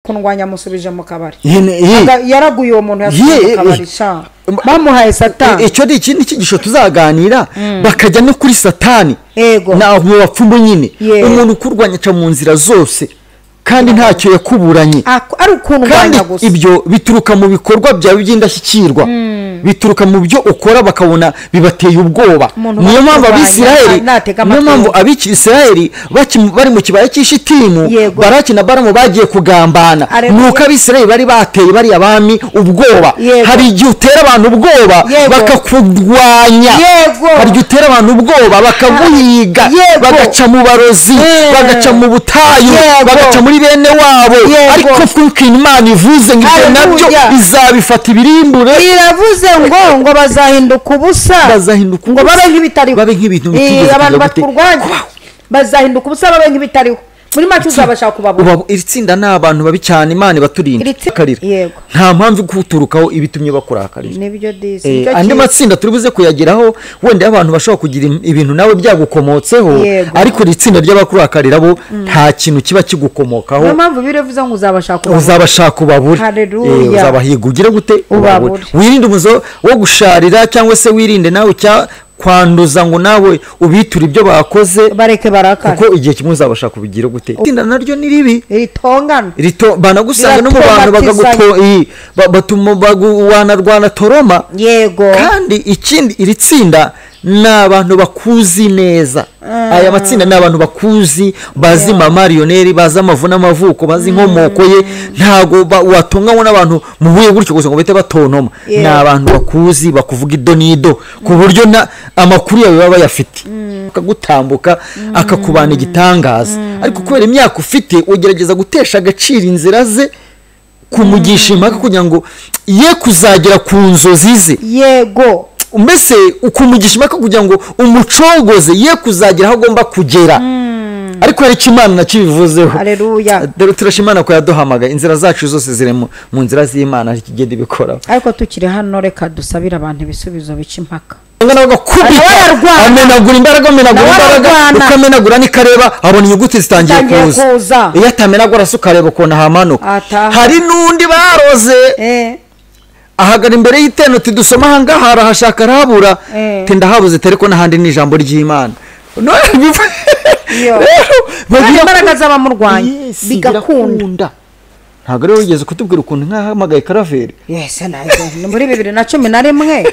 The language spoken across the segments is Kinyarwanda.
Kundwanya musubije mu kabari. Yaraguye uwo muntu yasubije mu kabari sha. Bamuhaye Satani. Icyo ni ikindi cyigisho tuzaganira, bakajya no kuri Satani. Na mu bapfumu nyine. Umuntu kurwanya aca mu nzira zose kandi ntacyo yakuburanye. Ari ukundwanya gusa. Ibyo bituruka mu bikorwa byawe by'indashyikirwa. Bituruka mu byo ukora bakabona bibateye ubwoba. Niyo mpamvu Abisirayeli, niyo mpamvu Abisirayeli bari mu kibaya cy'Ishitimu, Baraki na Balamu bagiye kugambana. Nuko Abisirayeli bari bateye bari abami ubwoba. Hari igihe utera abantu ubwoba bakakurwanya. Hari igihe utera abantu ubwoba bakaguhiga, bagaca mu barozi, bagaca mu butayu, bagaca muri bene wabo. Ariko kuko Imana ivuze ngo ibyo nabyo izabifata ibirimbure. Iravuze ngo bazahinduka ubusa, ngo babe nk'ibitariho, babe nk'ibintu bitigeze. Abantu bakurwanya bazahinduka ubusa, babe nk'ibitariho. Muri make uzabashaka kubabura. Iri tsinda ni abantu babi cyane, Imana ibaturinda. Nta mpamvu kuturukaho ibitumye bakurakarira. Nibyo disi. Andi matsinda turi buze kuyageraho, wenda abantu bashobora kugira ibintu nawe byagukomotseho, ariko iri tsinda ry'abakurakarira bo nta kintu kiba kigukomokaho. Niyo mpamvu birevuze ngo uzabashaka kubabura. Uzabashaka kubabura. Uzabahiga ugire gute? Ubabure. Wirinde umuzo wo gusharira cyangwa se wirinde nawe kwanduza ngo nawe ubitura ibyo bakoze, bareke barakara, kuko igihe kimwe uzabasha kubigira gute. Itsinda naryo ni ribi, ritongana, rito banagusanga no mu bantu bakaguto batuma baguwanarwana toroma. Yego. Kandi ikindi iri tsinda ni abantu bakuzi neza. Aya matsinda ni abantu bakuzi, bazi mama Lionel, bazi amavu n'amavuko, bazi inkomoko ye. Ntago watonganywa n'abantu muhuye gutyo gusa ngo bite batontoma. Ni abantu bakuzi, bakuvuga ido n'ido, ku buryo na amakuru yawe baba bayafite. Akagutambuka akakubana igitangaza. Ariko kubera imyaka ufite ugerageza gutesha agaciro inzira ze, kumugisha impaka kugira ngo ye kuzagera ku nzozi ze. Yego. Mbese ukumugisha impaka kugira ngo umucogoze ye kuzagera aho agomba kugera. Ariko hari icyo Imana nakibivuzeho. Haleluya. Dore turashima Imana ko yaduhamagaye. Inzira zacu zose ziri mu nzira z'Imana, ikigenda ibikora. Ariko tukiri hano reka dusabira abantu ibisubizo bica impaka. Amenagura imbaraga, amenagura imbaraga, ukamenagura n'ikareba abona inyuguti zitangiye kuza. Iyo atamenagura se ukareba ukuntu ahamanuka. Hari n'undi baroze ahagara imbere y'iteno tidusoma ahangaha arahashaka arabura, tindahabuze tereko n'ahandi ni ijambo ry'Imana. Imbaraga z'abamurwanya bigakunda. Ntabwo rero wigeze kutubwira ukuntu nkahamagaye Karaveri. Yes, naje muri 2011.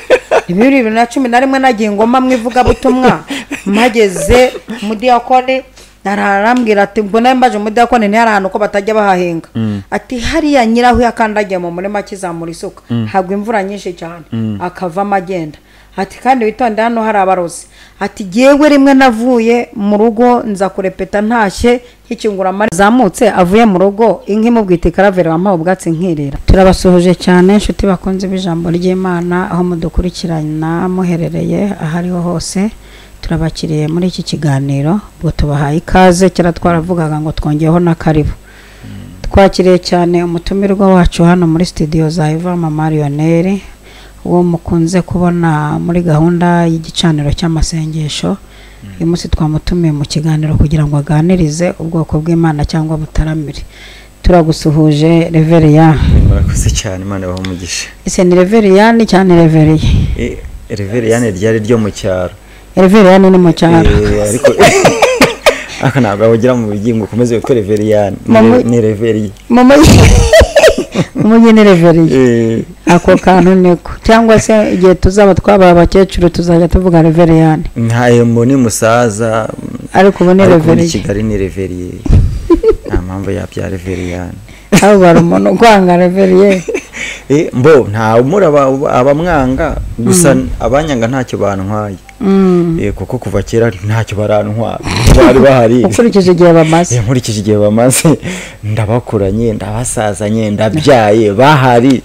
2011 nagiye ngoma mwivuga butumwa, mpageze mudiyakone nararambwira ati mbona mbaje mudiyakone ntiyari ahantu ko batajya bahahinga. Ati hariya nyiraho yakandagiye mu murima kizamura isuka, hagwa imvura nyinshi cyane akavamo agenda. Ati kandi witonde hano hari abarozi. Ati jewe rimwe navuye mu rugo nza kurepeta ntashye nkikingura amari zamutse avuye mu rugo inka imubwite Karaveri wampaye ubwatsi nkirira. Turabasuhuje cyane inshuti bakunze b'ijambo ry'Imana aho mudukurikirana muherereye ahariho hose. Turabakiriye muri iki kiganiro, ubwo tubahaye ikaze. Kera twaravugaga ngo twongeyeho na karibu. Twakiriye cyane umutumirwa wacu hano muri studio za Eva Mama Lionel, uwo mukunze kubona muri gahunda y'igicaniro cy'amasengesho. Uyu munsi twamutumiye mu kiganiro kugira ngo aganirize ubwoko bw'Imana cyangwa butaramire. Turagusuhuje Reveria. Murakoze cyane, Imana ibahe umugisha. Ese ni Reveria ni cyane Reverie? Reveria ni ryari ryo mu cyaro. Reveria ni mu cyaro. Ariko aka ntabwo wagira mu bigingo ukomeze witwa Reveria ni Reverie. Mama ni Reverie. Ako kantu niko cyangwa se igihe tuzaba twabaye abakecuru tuzajya tuvuga Reveriyani. Ntayo mboni musaza, ariko ubu ni Reverie. Kigali ni Reverie. Nta mpamvu yabya Reveriyani. Abo bari umuntu kwanga Reverie. Mbo nta umura abamwanga gusa abanyanga ntacyo bantwaye. Kuko kuva kera ntacyo barantwara. Bari bahari. Ukurikije igihe bamaze. Nkurikije igihe bamaze ndabakuranye, ndabasazanye, ndabyaye, bahari.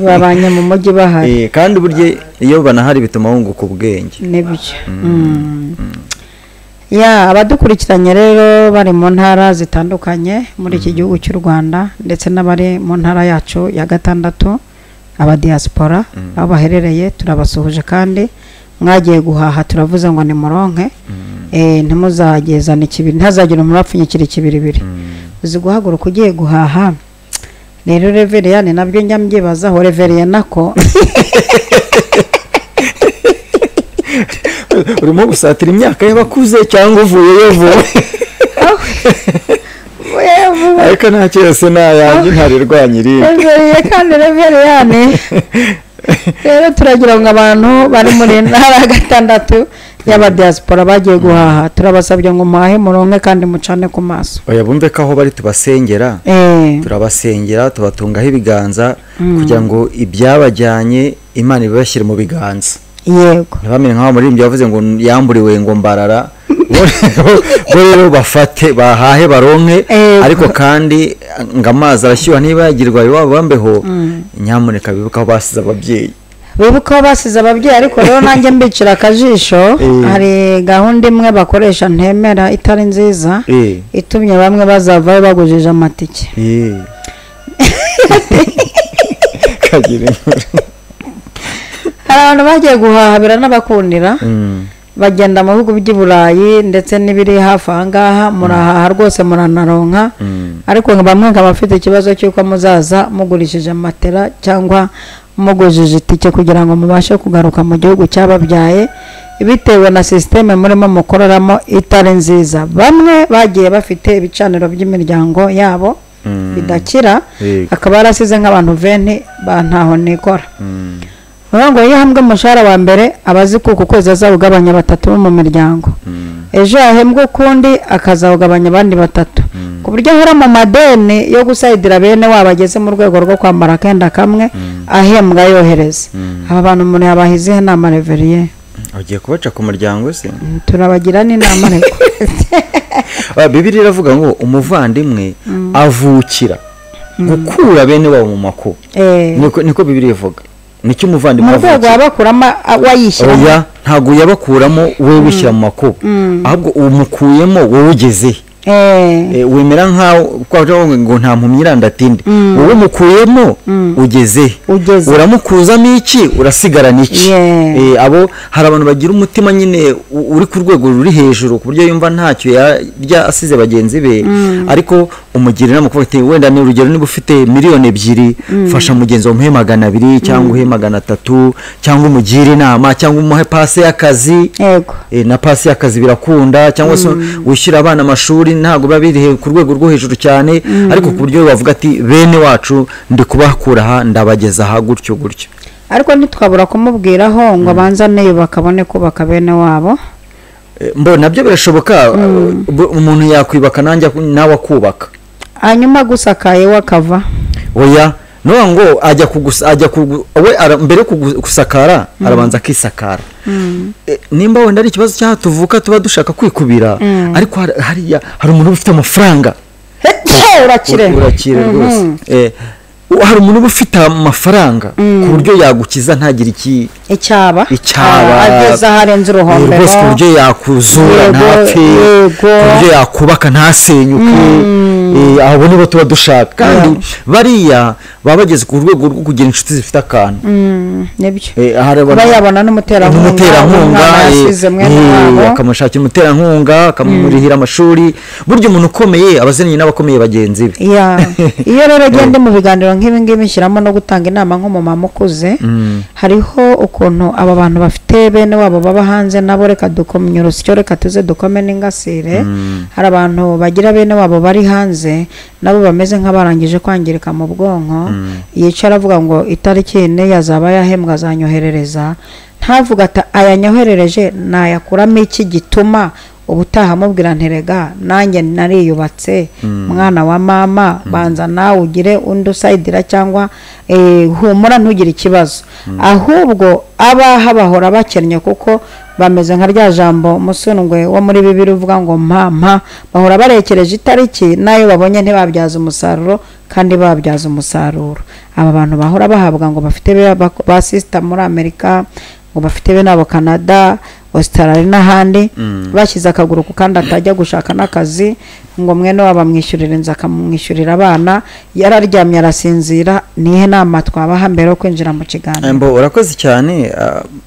Babanye mu mujyi bahari. Kandi burye iyo banahari bituma wunguka ubwenge. Nibyo. Ya abadukurikiranye rero bari mu ntara zitandukanye muri iki gihugu cy'u Rwanda ndetse n'abari mu ntara yacu ya gatandatu aba diaspora aho baherereye turabasuhuje kandi mwagiye guhaha turavuze ngo ni muronke ntimuzagezana ikibiri ntazagira umurapfunyikira ikibiribiri. Uzi guhaguruka ugiye guhaha Rero Reveriyani nabyo njya mbyibazaho, Reveriye nako urimo gusatira imyaka y'abakuze cyangwa uvuyeyo vuba? Ariko nta cyose nayanjye ntarirwanya irindi. Reveriye kandi Reveriyani. Rero turagira ngo abantu bari muri ntara ya gatandatu y'abadiaspora bagiye guhaha, turabasabye ngo muhahe muronke kandi mucane ku maso. Oya, bumve ko aho bari tubasengera, turabasengera, tubatungaho ibiganza kugira ngo ibyabajyanye Imana ibibashyire mu biganza. Yego. Ntibamenye nk'aho umuririmbyi yavuze ngo yamburiwe ngo mbarara, bo rero bafate bahahe baronke, ariko kandi ngo amazi arashyuha ntibagirwa iwabo bambeho, nyamuneka bibuke aho basize ababyeyi. Bibuke aho basize ababyeyi. Ariko rero nanjye mbicira akajisho, hari gahunda imwe bakoresha ntemera itari nziza, itumye bamwe bazavayo bagujije amatike. Kagira inkuru. Hari abantu bagiye guhaha biranabakundira, bagenda mu bihugu by'i Burayi ndetse n'ibiri hafi aha ngaha, murahaha rwose muranaronka, ariko bamwe nkaba bafite ikibazo cy'uko muzaza mugurishije matera cyangwa mugujije itike kugira ngo mubashe kugaruka mu gihugu cyababyaye, bitewe na sisiteme murimo mukoreramo itari nziza. Bamwe bagiye bafite ibicaniro by'imiryango yabo bidakira, akaba yarasize nk'abantu 20 ba ntaho nikora. Ngo iyo ahembwe umushahara wa mbere aba azi ko uku kwezi azawugabanya 3 bo mu miryango, ejo yahembwe ukundi akazawugabanya abandi 3, ku buryo ahora mu madeni yo gusayidira bene wabo ageze mu rwego rwo kwambara akenda kamwe ahembwa yohereza. Aba bantu umuntu yabaha izihe nama Reveriye? Ugiye kubaca ku muryango se? Turabagira n'inama ariko. Bibiliya iravuga ngo umuvandimwe avukira gukura bene wabo mu makuba. Niko Bibiliya ivuga. Nicyo umuvandimwe avukira. Mu rwego yabakuramo wayishyiramo? Oya, ntabwo yabakuramo wowe wishyira mu makuba, ahubwo umukuyemo wowe ugeze. Wemera nkaho ngo nta mpumyi irandatinde, wowe umukuyemo ugeze, uramukuzamo iki, urasigarana iki? Abo hari abantu bagira umutima nyine uri ku rwego ruri hejuru ku buryo yumva ntacyo yarya asize bagenzi be, ariko umugira inama kuvuga ati wenda ni urugero, niba ufite miliyoni 2 fasha mugenzi wawe umuhe 200 cyangwa uhe 300 cyangwa umugire inama cyangwa umuhe pase y'akazi. Na pase y'akazi birakunda, cyangwa se wishyura abana amashuri ntabwo biba biri ku rwego rwo hejuru cyane, ariko ku buryo bavuga ati bene wacu ndi kubakura aha ndabageza aha gutyo gutyo. Ariko ntitwabura kumubwiraho ngo abanza niyubaka abone kubaka bene wabo. Mbo nabyo birashoboka, umuntu yakwibaka nanjye nawe akubaka, hanyuma gusakaye we akava. Oya, no ngo ajya we mbere gusakara arabanza akisakara. Nimba wenda ari ikibazo cyaha tuvuka tuba dushaka kwikubira, ariko hariya hari umuntu ufite amafaranga. Urakire rwose. Hari umuntu ufite amafaranga ku buryo yagukiza ntagire icyaba ageze aharenze uruhombero rwose, ku buryo yakuzura ntapfe, ku buryo yakubaka ntasenyuke. Abo nibo tuba dushaka, kandi bariya baba bageze ku rwego rwo kugira inshuti zifite akantu. Nibyo, kuba yabona n'umuterankunga akamushakira umuterankunga akamurihira amashuri. Burya umuntu ukomeye aba aziranye n'abakomeye bagenzi be. Iyo rero agende mu biganiro nk'ibi ngibi nshyiramo no gutanga inama nk'umumama ukuze, hariho ukuntu aba bantu bafite bene wabo baba hanze nabo reka dukomye urusyo, reka tuze dukome n'ingasire. Hari abantu bagira bene wabo bari hanze nabo bameze nk'abarangije kwangirika mu bwonko, yicara avuga ngo itariki ine yazaba yahembwa azanyoherereza, ntavuga ati ayanyoherereje nayakuramo iki gituma ubutaha mubwira nterega nanjye nariyubatse mwana wa mama, banza nawe ugire undi usayidira cyangwa humura ntugire ikibazo. Ahubwo abaha bahora bakennye kuko bameze nka rya jambo musundwe wo muri Bibiliya uvuga ngo mpa mpa, bahora barekereje itariki nayo babonye ntibabyaza umusaruro kandi babyaza umusaruro. Aba bantu bahora bahabwa ngo bafite ba sister muri Amerika, ngo bafite be nabo Canada, Australia n'ahandi, bashyize akaguru ku kandi atajya gushaka n'akazi, ngo mwene waba amwishyurira inzu akamwishyurira abana, yararyamye arasinzira. Nihe nama twabaha mbere yo kwinjira mu kiganiro? Mbo urakoze cyane,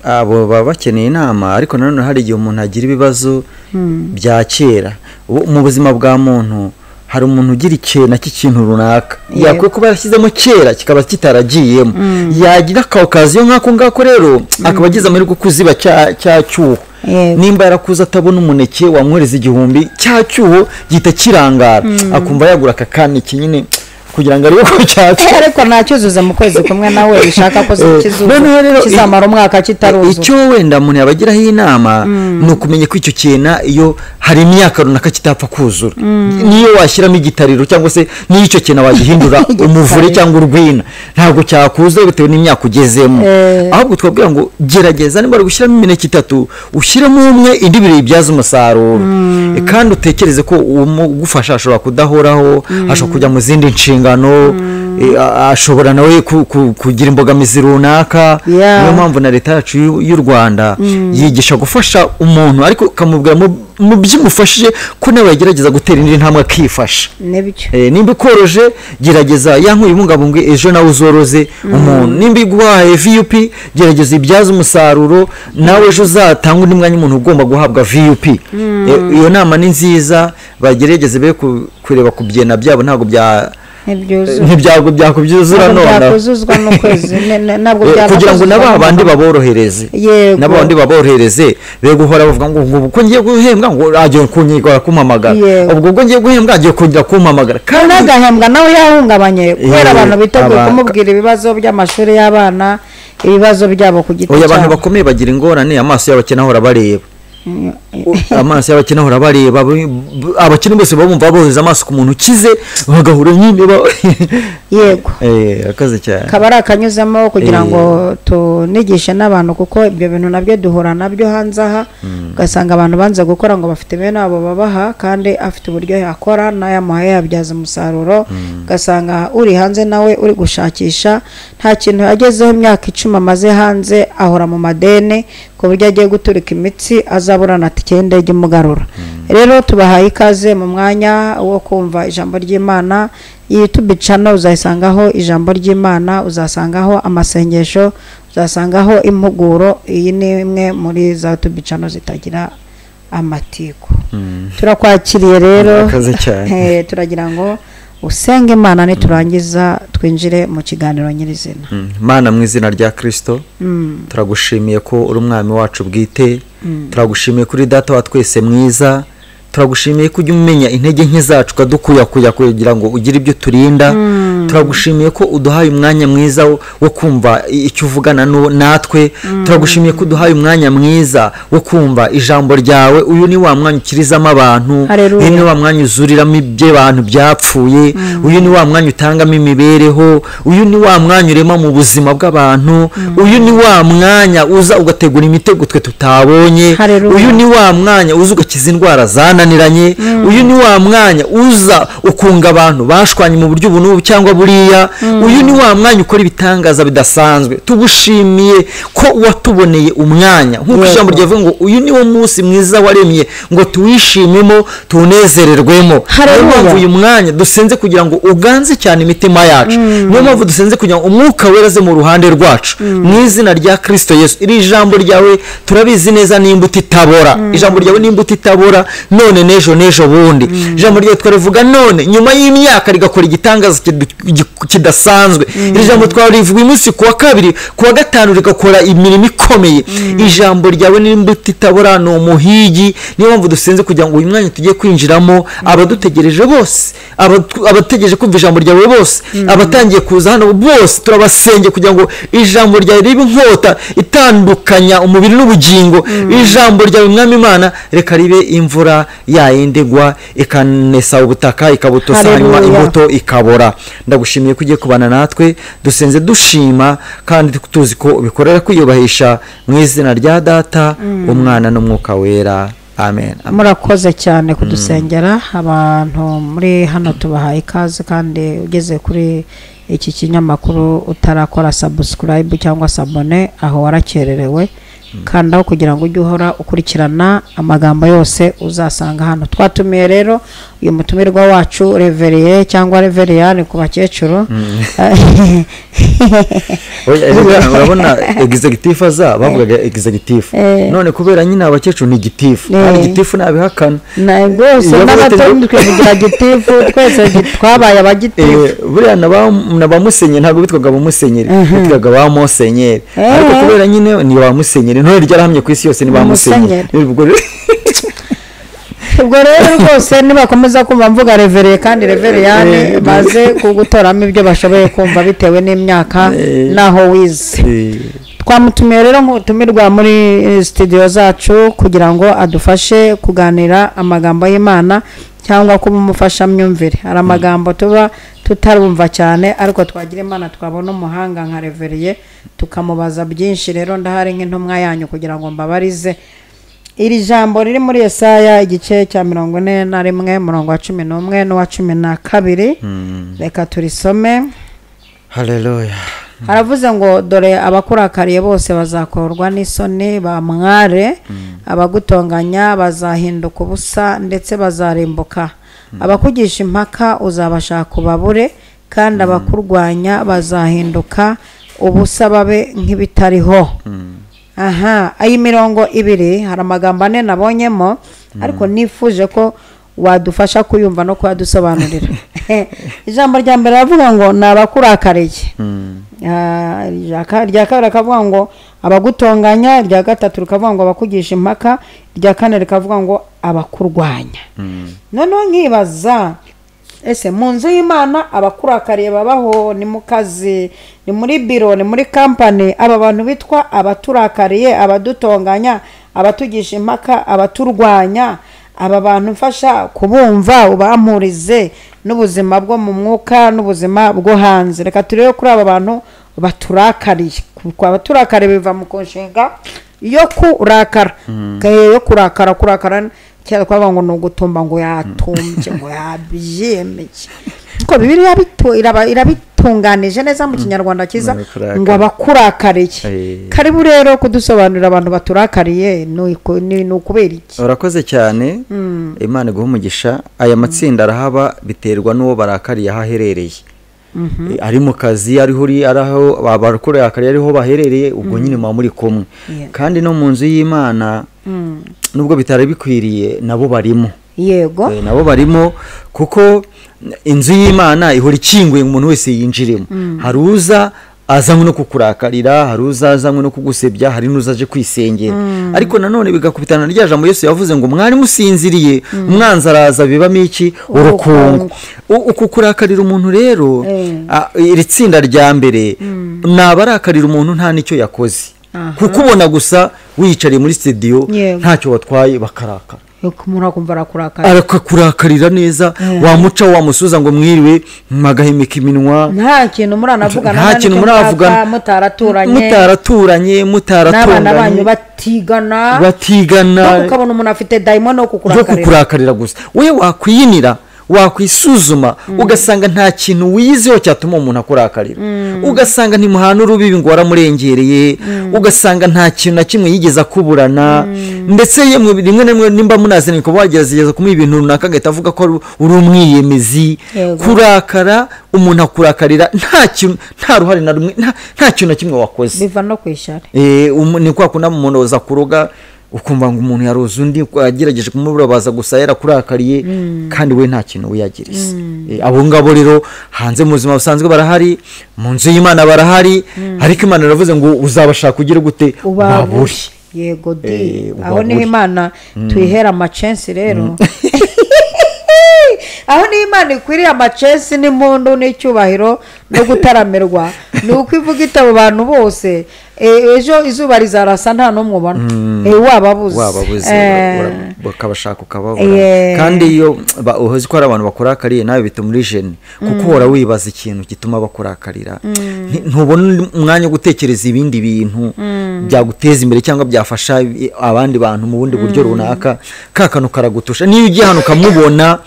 abo baba bakeneye inama, ariko nanone hari igihe umuntu agira ibibazo bya kera mu buzima bwa muntu. Hari umuntu ugira icyena cy'ikintu runaka yakwiye kuba yarashyizemo kera kikaba kitaragiyemo, yagira akawukaziyo nk'ako ngako rero akaba agize amahirwe kuziba cya cyuho. Nimba yarakuze atabona umuneke wamwohereza 1000, cya cyuho gihita kirangara, akumva yagura aka kaneke nyine kugira ngo arebe ko cyatse. Ariko ntacyuzuza mu kwezi kumwe nawe bishaka ko kizamara umwaka kitaruzura. Icyo wenda umuntu yabagiraho inama ni ukumenya ko icyo cyena iyo hari imyaka runaka kitapfa kuzura, niyo washyiramo igitariro cyangwa se niyo icyo cyena wagihindura umuvure cyangwa urwina, ntabwo cyakuza bitewe n'imyaka ugezemo. Ahubwo twabwira ngo gerageza niba uri gushyiramo imineke 3 ushyiremo umwe, indi 2 ibyaze umusaruro, kandi utekereze ko ugufasha ashobora kudahoraho, ashobora kujya mu zindi nshingano, ashobora nawe kugira imbogamizi runaka. Niyo mpamvu na leta yacu y'u Rwanda yigisha gufasha umuntu, ariko ukamubwira mu by'umufashije ko nawe yagerageza gutera indi ntambwe akifasha. Nimba ukoroje gerageza ya nkuye ibungabunga ejo nawe uzoroze umuntu, nimba iguhaye VUP gerageza ibyaze umusaruro nawe ejo uzatanga undi mwanya umuntu ugomba guhabwa VUP. Iyo nama ni nziza, bagerageze be kureba ku byena byabo, ntabwo bya ntibyago byakubyuzura none byakuzuzwa no kwezi nabwo kugira ngo nabo abandi baborohereze, nabo abandi baborohereze be guhora bavuga ngo uko ngiye guhembwa ngo agiye kunyigora kumpamagara, ubwo ngiye guhembwa agiye kongera kumpamagara, kandi agahembwa nawe yahungabanye kubera abantu biteguye kumubwira ibibazo by'amashuri y'abana, ibibazo byabo ku giti cyabo. Abantu bakomeye bagira ingorane, amaso y'abakene ahora bareba, amaso y'abakene ahora bareba, abakene bose bumva bohereza amaso ku muntu ukize bagahura nyine. Yego, akaze cyane kaba ari akanyuzemo kugira ngo tunigishe n'abantu, kuko ibyo bintu nabyo duhura nabyo hanze aha, ugasanga abantu banze gukora ngo bafite bene abo babaha, kandi afite uburyo yakora n'ayamuhaye yabyaza umusaruro, ugasanga uri hanze nawe uri gushakisha nta kintu yagezeho, imyaka 10 amaze hanze ahora mu madeni ku buryo agiye guturika imitsi azaburana tike y'indege imugarura. Rero tubahaye ikaze mu mwanya wo kumva ijambo ry'Imana. YouTube channel uzayisangaho ijambo ry'Imana, uzasangaho amasengesho, uzasangaho impuguro. Iyi ni imwe muri za YouTube channel zitagira amatiku. Turakwakiriye rero, turagira ngo usenge Imana niturangiza twinjire mu kiganiro nyirizina. Mana mu izina rya Kristo, turagushimiye ko uri umwami wacu bwite, turagushimiye kuri data wa twese mwiza, turagushimiye ko ujya umenya intege nke zacu ukadukuyakuya kugira ngo ugire ibyo turinda, turagushimiye ko uduhaye umwanya mwiza wo kumva icyo uvugana natwe, turagushimiye ko uduhaye umwanya mwiza wo kumva ijambo ryawe. Uyu ni wa mwanya ukirizamo abantu, uyu ni wa mwanya uzuriramo iby'abantu byapfuye, uyu ni wa mwanya utangamo imibereho, uyu ni wa mwanya urema mu buzima bw'abantu, uyu ni wa mwanya uza ugategura imitego twe tutabonye, uyu ni wa mwanya uza ugakiza indwara zananiranye, uyu ni wa mwanya uza ukunga abantu bashwanye mu buryo ubu cyangwa buriya, uyu ni wa mwanya ukora ibitangaza bidasanzwe. Tugushimiye ko watuboneye umwanya, nk'uko ijambo ryavuga ngo uyu ni wo munsi mwiza waremye ngo tuwishimemo tunezererwemo. Niyo mpamvu uyu mwanya dusenze kugira ngo uganze cyane imitima yacu, niyo mpamvu dusenze kugira ngo umwuka wera aze mu ruhande rwacu mu izina rya Kristo Yesu. Iri jambo ryawe turabizi neza n'imbuto itabora, ijambo ryawe n'imbuto itabora none n'ejo n'ejo bundi. Ijambo ryawe twarivuga none nyuma y'imyaka rigakora igitangaza kidasanzwe. Iri jambo twarivuga umunsi kuwa kabiri kuwa gatanu rigakora imirimo ikomeye. Ijambo ryawe n'imbuto itabora ni umuhigi. Niyo mpamvu dusenze kugira ngo uyu mwanya tugiye kwinjiramo abadutegereje bose, abategereje kumva ijambo ryawe bose, abatangiye kuza hano bose, turabasenge kugira ngo ijambo ryawe ribe inkota itandukanya umubiri n'ubugingo. Ijambo ryawe Mwami Imana reka ribe imvura yayindigwa ikanesa ubutaka ikabutosa hanyuma imbuto ikabora. Ndagushimiye ko ugiye kubana natwe, dusenze dushima kandi tuzi ko ubikorera kwiyubahisha mu izina rya Data, Umwana n'Umwuka Wera. Amen. Murakoze cyane kudusengera. Abantu muri hano tubahaye ikaze, kandi ugeze kuri Iki kinyamakuru utarakora subscribe cyangwa s'abonner, aho warakererewe, kandaho kugira ngo ujye uhora ukurikirana amagambo yose uzasanga hano. Twatumiye rero uyu mutumirwa wacu Reverien cyangwa Reveriyani ku bakecuru. Urabona executive aza bavugaga executive, none kubera nyine abakecuru ni gitifu, kandi gitifu nabihakana rwose, n'abato twivugira gitifu, twese twabaye abagitifu. Buriya na ba musenyeri ntabwo bitwaga ba musenyeri, bitwaga ba musenyeri, ariko kubera nyine ni ba musenyeri, none ryarahamye ku isi yose ni ba musenyeri. Ubwo rero rwose nibakomeza kumva mvuga Reverien kandi Reveriyani, baze kugutoramo ibyo bashoboye kumva bitewe n'imyaka n'aho wize. Twamutumiye rero nk'utumirwa muri studio zacu kugira ngo adufashe kuganira amagambo y'Imana cyangwa kuba umufashamyumvire. Hari amagambo tuba tutarumva cyane, ariko twagira Imana twabona umuhanga nka Reverien tukamubaza byinshi. Rero ndahari nk'intumwa yanyu kugira ngo mbabarize iri jambo riri muri Yesaya igice cya 41 murongo wa 11 n'uwa 12. Reka turisome. Haleluya. Haravuze ngo dore abakurakariye bose bazakorwa n'isoni bamware, abagutonganya bazahinduka ubusa ndetse bazarimbuka, abakugisha impaka uzabashaka ubabure, kandi abakurwanya bazahinduka ubusa babe nk'ibitariho. Aha, iyi mirongo ibiri hari amagambo ane nabonyemo, ariko nifuje ko wadufasha kuyumva no kuyadusobanurira. Ijambo rya mbere ravuga ngo ni abakurakariye, irya kabiri rikavuga ngo abagutonganya, irya gatatu rikavuga ngo abakugisha impaka, irya kane rikavuga ngo abakurwanya. Noneho nkibaza, ese mu nzu y'Imana abakurakariye babaho? Ni mu kazi, ni muri biro, ni muri kampani, aba bantu bitwa abaturakariye, abadutonganya, abatugisha impaka, abaturwanya, aba bantu mfasha kubumva, ubampurize n'ubuzima bwo mu mwuka n'ubuzima bwo hanze. Reka turebe kuri aba bantu baturakariye, kuko abaturakariye biva mu nshinga yo kurakara. Yo kurakara, kurakara kera twavuga ngo ni ugutumba, ngo yatumbye, ngo yabyemeye, kuko Bibiliya irabitunganije neza mu Kinyarwanda cyiza ngo abakurakariye. Karibu rero kudusobanurira abantu baturakariye ni ukubera iki? Urakoze cyane, Imana iguhe umugisha. Aya matsinda arahaba biterwa n'uwo barakariye aho aherereye, ari mu kazi, ariho uri, araho abakurakariye ariho baherereye, ubwo nyine muba muri kumwe. Kandi no mu nzu y'Imana nubwo bitari bikwiriye nabo barimo. Yego, nabo barimo, kuko inzu y'Imana ihora ikinguye umuntu wese yinjiremo. Hari uza azanywe no kukurakarira, hari uza azanywe no kugusebya, hari n'uza aje kwisengera. Ariko nanone bigakubitana rya jambo Yesu yavuze ngo mwari musinziriye, umwanzi araza bibamo iki? Urukungu. Uku kurakarira umuntu rero, iri tsinda rya mbere ni abarakarira umuntu nta n'icyo yakoze, kuko ubona gusa wiyicariye muri studio ntacyo watwaye bakarakara. Umuntu akumva arakurakara, arakakurakarira neza, wamuca wamusuza ngo mwiriwe, magahimika iminwa, nta kintu muranavugana, nta kintu muravugana, mutaraturanye, mutaratunganye, n'abana banyu batigana, ukabona umuntu afite daimoni yo kukurakarira gusa. We wakwiyinira, wakwisuzuma, ugasanga nta kintu wizeho cyatuma umuntu akurakarira, ugasanga ntimuhana urubibi ngo waramurengereye, ugasanga nta kintu na kimwe yigeze akuburana, ndetse yemwe rimwe na rimwe nimba munazanye ko wagerageza kumuha ibintu runaka agahita avuga ko uri umwiyemezi. Kurakara, umuntu akurakarira nta kintu, nta ruhare na rumwe, nta kintu na kimwe wakoze, biva no kwishara. Ni kwa kuna umuntu uza kuroga, ukumva ngo umuntu yaroze undi agerageje kumuburabaza gusa yarakurakariye, kandi we nta kintu wiyagiriza. Abo ngabo rero hanze mu buzima busanzwe barahari, mu nzu y'Imana barahari, ariko Imana iravuze ngo uzabashaka ugire gute? Ubabure. Yego di, aho niho Imana tuyihera amachensi rero. Aho niho Imana ikwiriye amachensi n'impundu n'icyubahiro no gutaramirwa, ni uko ivuga itabo bantu bose, ejo izuba rizarasa nta n'umwe ubona, wababuze bakabashaka ukababura. Kandi iyo uhoze ko hari abantu bakurakariye nawe bituma uri jene, kuko uhora wibaza ikintu gituma bakurakarira, ntubona umwanya wo gutekereza ibindi bintu byaguteza imbere cyangwa byafasha abandi bantu mu bundi buryo runaka. Ka kantu karagutusha, niyo ugiye hano ukamubona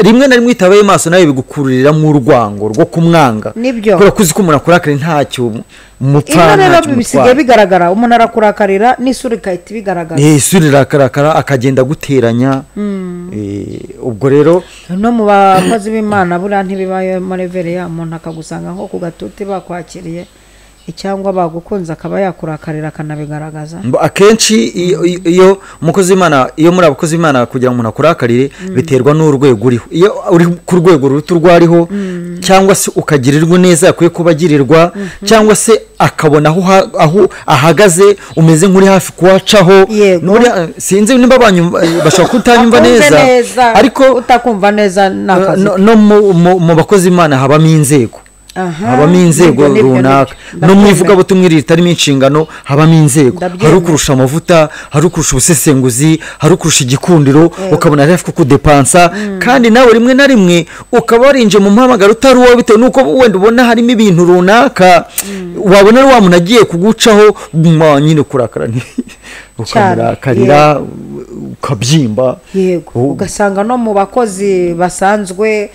Rimwe na rimwe itabaye maso nawe bigukururira mu rwango rwo kumwanga. Kubera kuzi ko umuntu akurakara ntacyo mupfana, ntacyo bisigaye bigaragara, umuntu arakurakarira n'isura ikahita ibigaragaza. Isura irakarakara akagenda guteranya. Ubwo rero no mu bakozi b'Imana buriya ntibibaye muri vereya, umuntu akagusanga nko ku gatuti bakwakiriye cyangwa bagukunze akaba yakurakarira akanabigaragaza. Akenshi iyo umukozi w'Imana, iyo muri abakozi b'Imana kugira ngo umuntu akurakarire biterwa n'urwego uriho. Iyo uri ku rwego ruruta urwo ariho, cyangwa se ukagirirwa neza yakwiye kubagirirwa, cyangwa se akabona aho ahagaze umeze nk'uri hafi kuwacaho. Sinzi nimba bashobora kutanyumva neza, ariko utakumva neza nakazi. No mu bakozi b'Imana habamo inzego. Habamo inzego runaka. No mu ivugabutumwa ritarimo inshingano habamo inzego. Hari ukurusha amavuta, hari ukurusha ubusesenguzi, hari ukurusha igikundiro, ukabona ari hafi kukudepansa. Kandi nawe rimwe na rimwe ukaba warinje mu muhamagaro utari uwawe bitewe n'uko wenda ubona harimo ibintu runaka, wabona ari wa muntu agiye kugucaho nyine kurakara, ukamurakarira, ukabyimba. Yego, ugasanga no mu bakozi basanzwe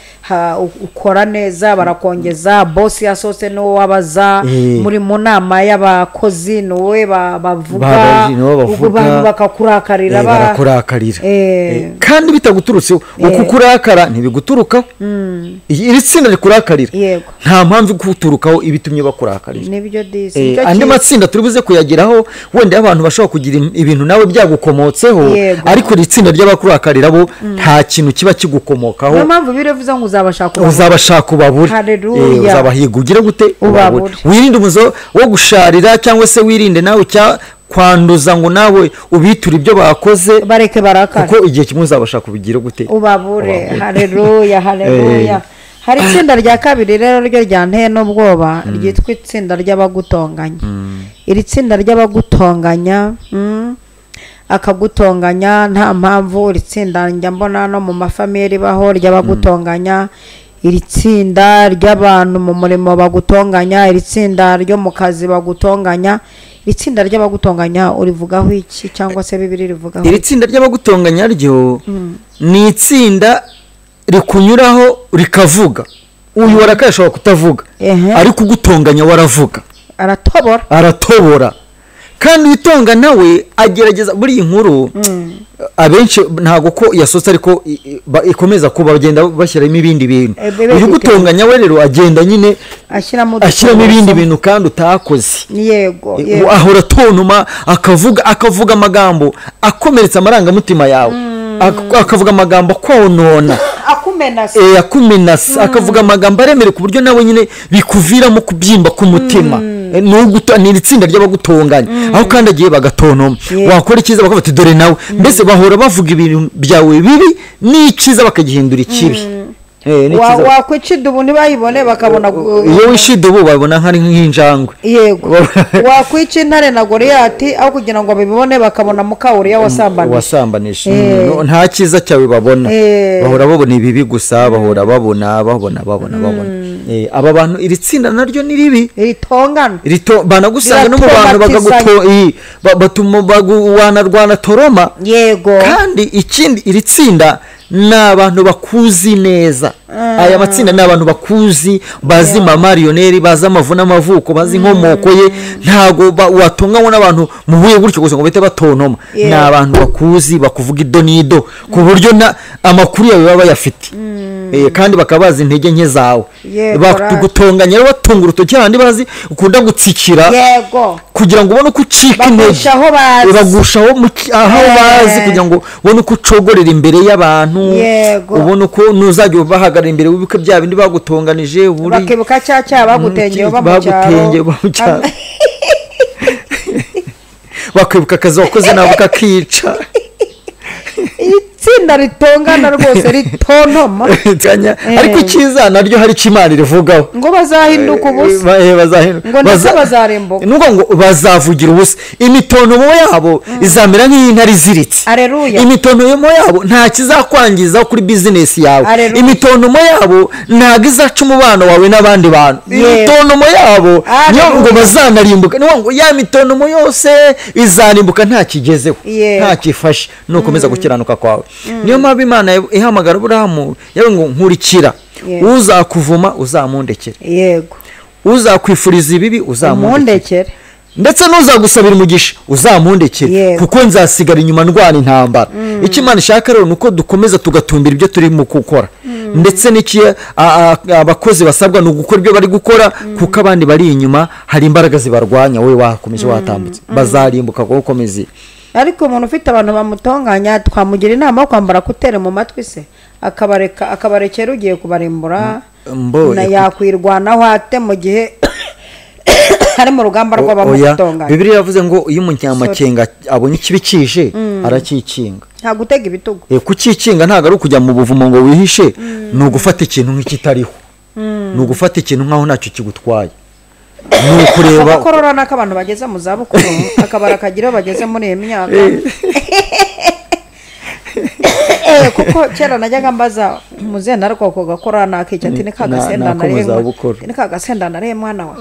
ukora neza barakongeza, boss yasose no wabaza, muri mu nama y'abakozi nowe bavuga, ubwo bantu bakakurakarira, barakurakarira. Kandi bitaguturutse uko kurakara ntibiguturuka. Iri tsinda rikurakarira nta mpamvu kuturukaho ibitumye bakurakarira. Nibyo disi. Andi matsinda turi buze kuyageraho wenda abantu bashobora kugira ibintu nawe byagukomotseho, ariko iri tsinda ry'abakurakarira bo nta kintu kiba kigukomokaho. Niyo mpamvu birevuze ngo uzabashaka ubabure. Uzabahiga ugire gute? Ubabure. Wirinde umuzo wo gusharira, cyangwa se wirinde nawe kwanduza ngo nawe ubiture ibyo bakoze, bareke barakara, kuko igihe kimwe uzabashaka kubigira gute? Ubabure. Haleluya, haleluya. Hari itsinda rya kabiri rero ryo ryanteye n'ubwoba, ryitwa itsinda ry'abagutonganya. Iri tsinda ry'abagutonganya, akagutonganya nta mpamvu. Iri tsinda njya mbona no mu mafamili ribaho ry'abagutonganya, iri tsinda ry'abantu mu murimo bagutonganya, iri tsinda ryo mu kazi bagutonganya. Iri tsinda ry'abagutonganya urivugaho iki, cyangwa se Bibiliya rivugaho? Iri tsinda ry'abagutonganya ryo ni itsinda rikunyuraho rikavuga. Uyu warakaye ashobora kutavuga, ariko ugutonganya waravuga, aratobora, aratobora. Kandi utonga nawe agerageza. Buri inkuru abenshi ntago ko yasotse, ariko ikomeza kuba bagenda bashyiramo ibindi bintu. Uyu gutonganya we rero agenda nyine ashyiramo ibindi bintu kandi utakoze. Yego, ahora tonuma, akavuga amagambo akomeretsa amarangamutima yawe, akavuga amagambo akonona, akumenasa, akavuga amagambo aremere ku buryo nawe nyine bikuviramo kubyimba k'umutima. Ni itsinda ry'abagutonganya, aho kandi agiye bagatonoma, wakora icyiza bakavuga ati dore nawe. Mbese bahora bavuga ibintu byawe bibi n'icyiza bakagihindura ikibi. Wakwica idubu ntibayibone bakabona, iyo wishe idubu babona nk'ari nk'injangwe. Yego, wakwica intare na Goliyati aho kugira ngo babibone bakabona mukawuriya wasambanije. Nta cyiza cyawe babona, bahora babona ibibi gusa, bahora babona. Aba bantu iri tsinda naryo ni ribi, ritongana, banagusanga no mu bantu batuma baguwanarwana toroma. Yego, kandi ikindi iri tsinda ni abantu bakuzi neza. Aya matsinda ni abantu bakuzi, bazi mama Lionel, bazi amavu n'amavuko, bazi inkomoko ye. Ntago watonganywa n'abantu muhuye gutyo gusa ngo bite batontoma. Ni abantu bakuzi, bakuvuga ido n'ido, ku buryo amakuru yawe baba bayafite. Kandi bakaba bazi intege nke zawe. Bagutonganya rero batunga urutoki abandi bazi ukunda gutsikira. Yego, kugira ngo ubone uko ucika intege, bagushaho aho bazi, kugira ngo ubone uko ucogorera imbere y'abantu, ubone uko nuzajya ubahagarara imbere wibuke bya bindi bagutonganije, bakibuka cya cyaha bagutengeye uba mu cyaro, bakibuka akazi wakoze nabo kakica. Itsinda ritongana rwose ritontoma. Ariko icyiza naryo hari icyo Imana rivugaho, ngo bazahinduka ubusa, ngo ndetse bazarimbuka, nuko ngo bazavugira ubusa. Imitontomo yabo izamera nk'intare iziritse. Imitontomo yabo nta kizakwangiza kuri business yawe. Imitontomo yabo ntago izaca umubano wawe n'abandi bantu. Imitontomo yabo ngo bazanarimbuka, ngo ya mitontomo yose izarimbuka nta kigezeho, nta kifashe, nukomeza gukiranuka kwawe. Niyo mpamvu Imana ihamagara Aburahamu yavuze ngo nkurikira, uzakuvuma uzamundekere, yego, uzakwifuriza ibibi uzamundekere, ndetse n'uzagusabira umugisha uzamundekere, kuko nzasigara inyuma ndwana intambara. Icyo Imana ishaka rero nuko dukomeza tugatumbira ibyo turimo gukora, ndetse n'iki abakozi basabwa ni ugukora ibyo bari gukora, kuko abandi bari inyuma hari imbaraga zibarwanya, wowe wakomeje watambutse bazarimbuka kuko ukomeze. Ariko umuntu ufite abantu bamutonganya twamugira inama yo kwambara kutere mu matwi se akabareka, akabarekera ugiye kubarimbura, na yakwirwanaho ate mu gihe ari mu rugamba rw'abamutonganya? Bibiliya yavuze ngo iyo umunyamakenga abonye ikibi kije arakikinga. Nta gutega ibitugu. Kukikinga ntabwo ari ukujya mu buvumo ngo wihishe, ni ugufata ikintu nk'ikitariho, ni ugufata ikintu nk'aho ntacyo kigutwaye, ni ukureba. Abakorora nako abantu bageze mu zabukuru akabara kagira bageze muri iyi myaka. Kuko kera najyaga mbaza muzena ariko ako gakora nakicya ati ni kagasenda nariye, ni kagasenda nariye mwana wa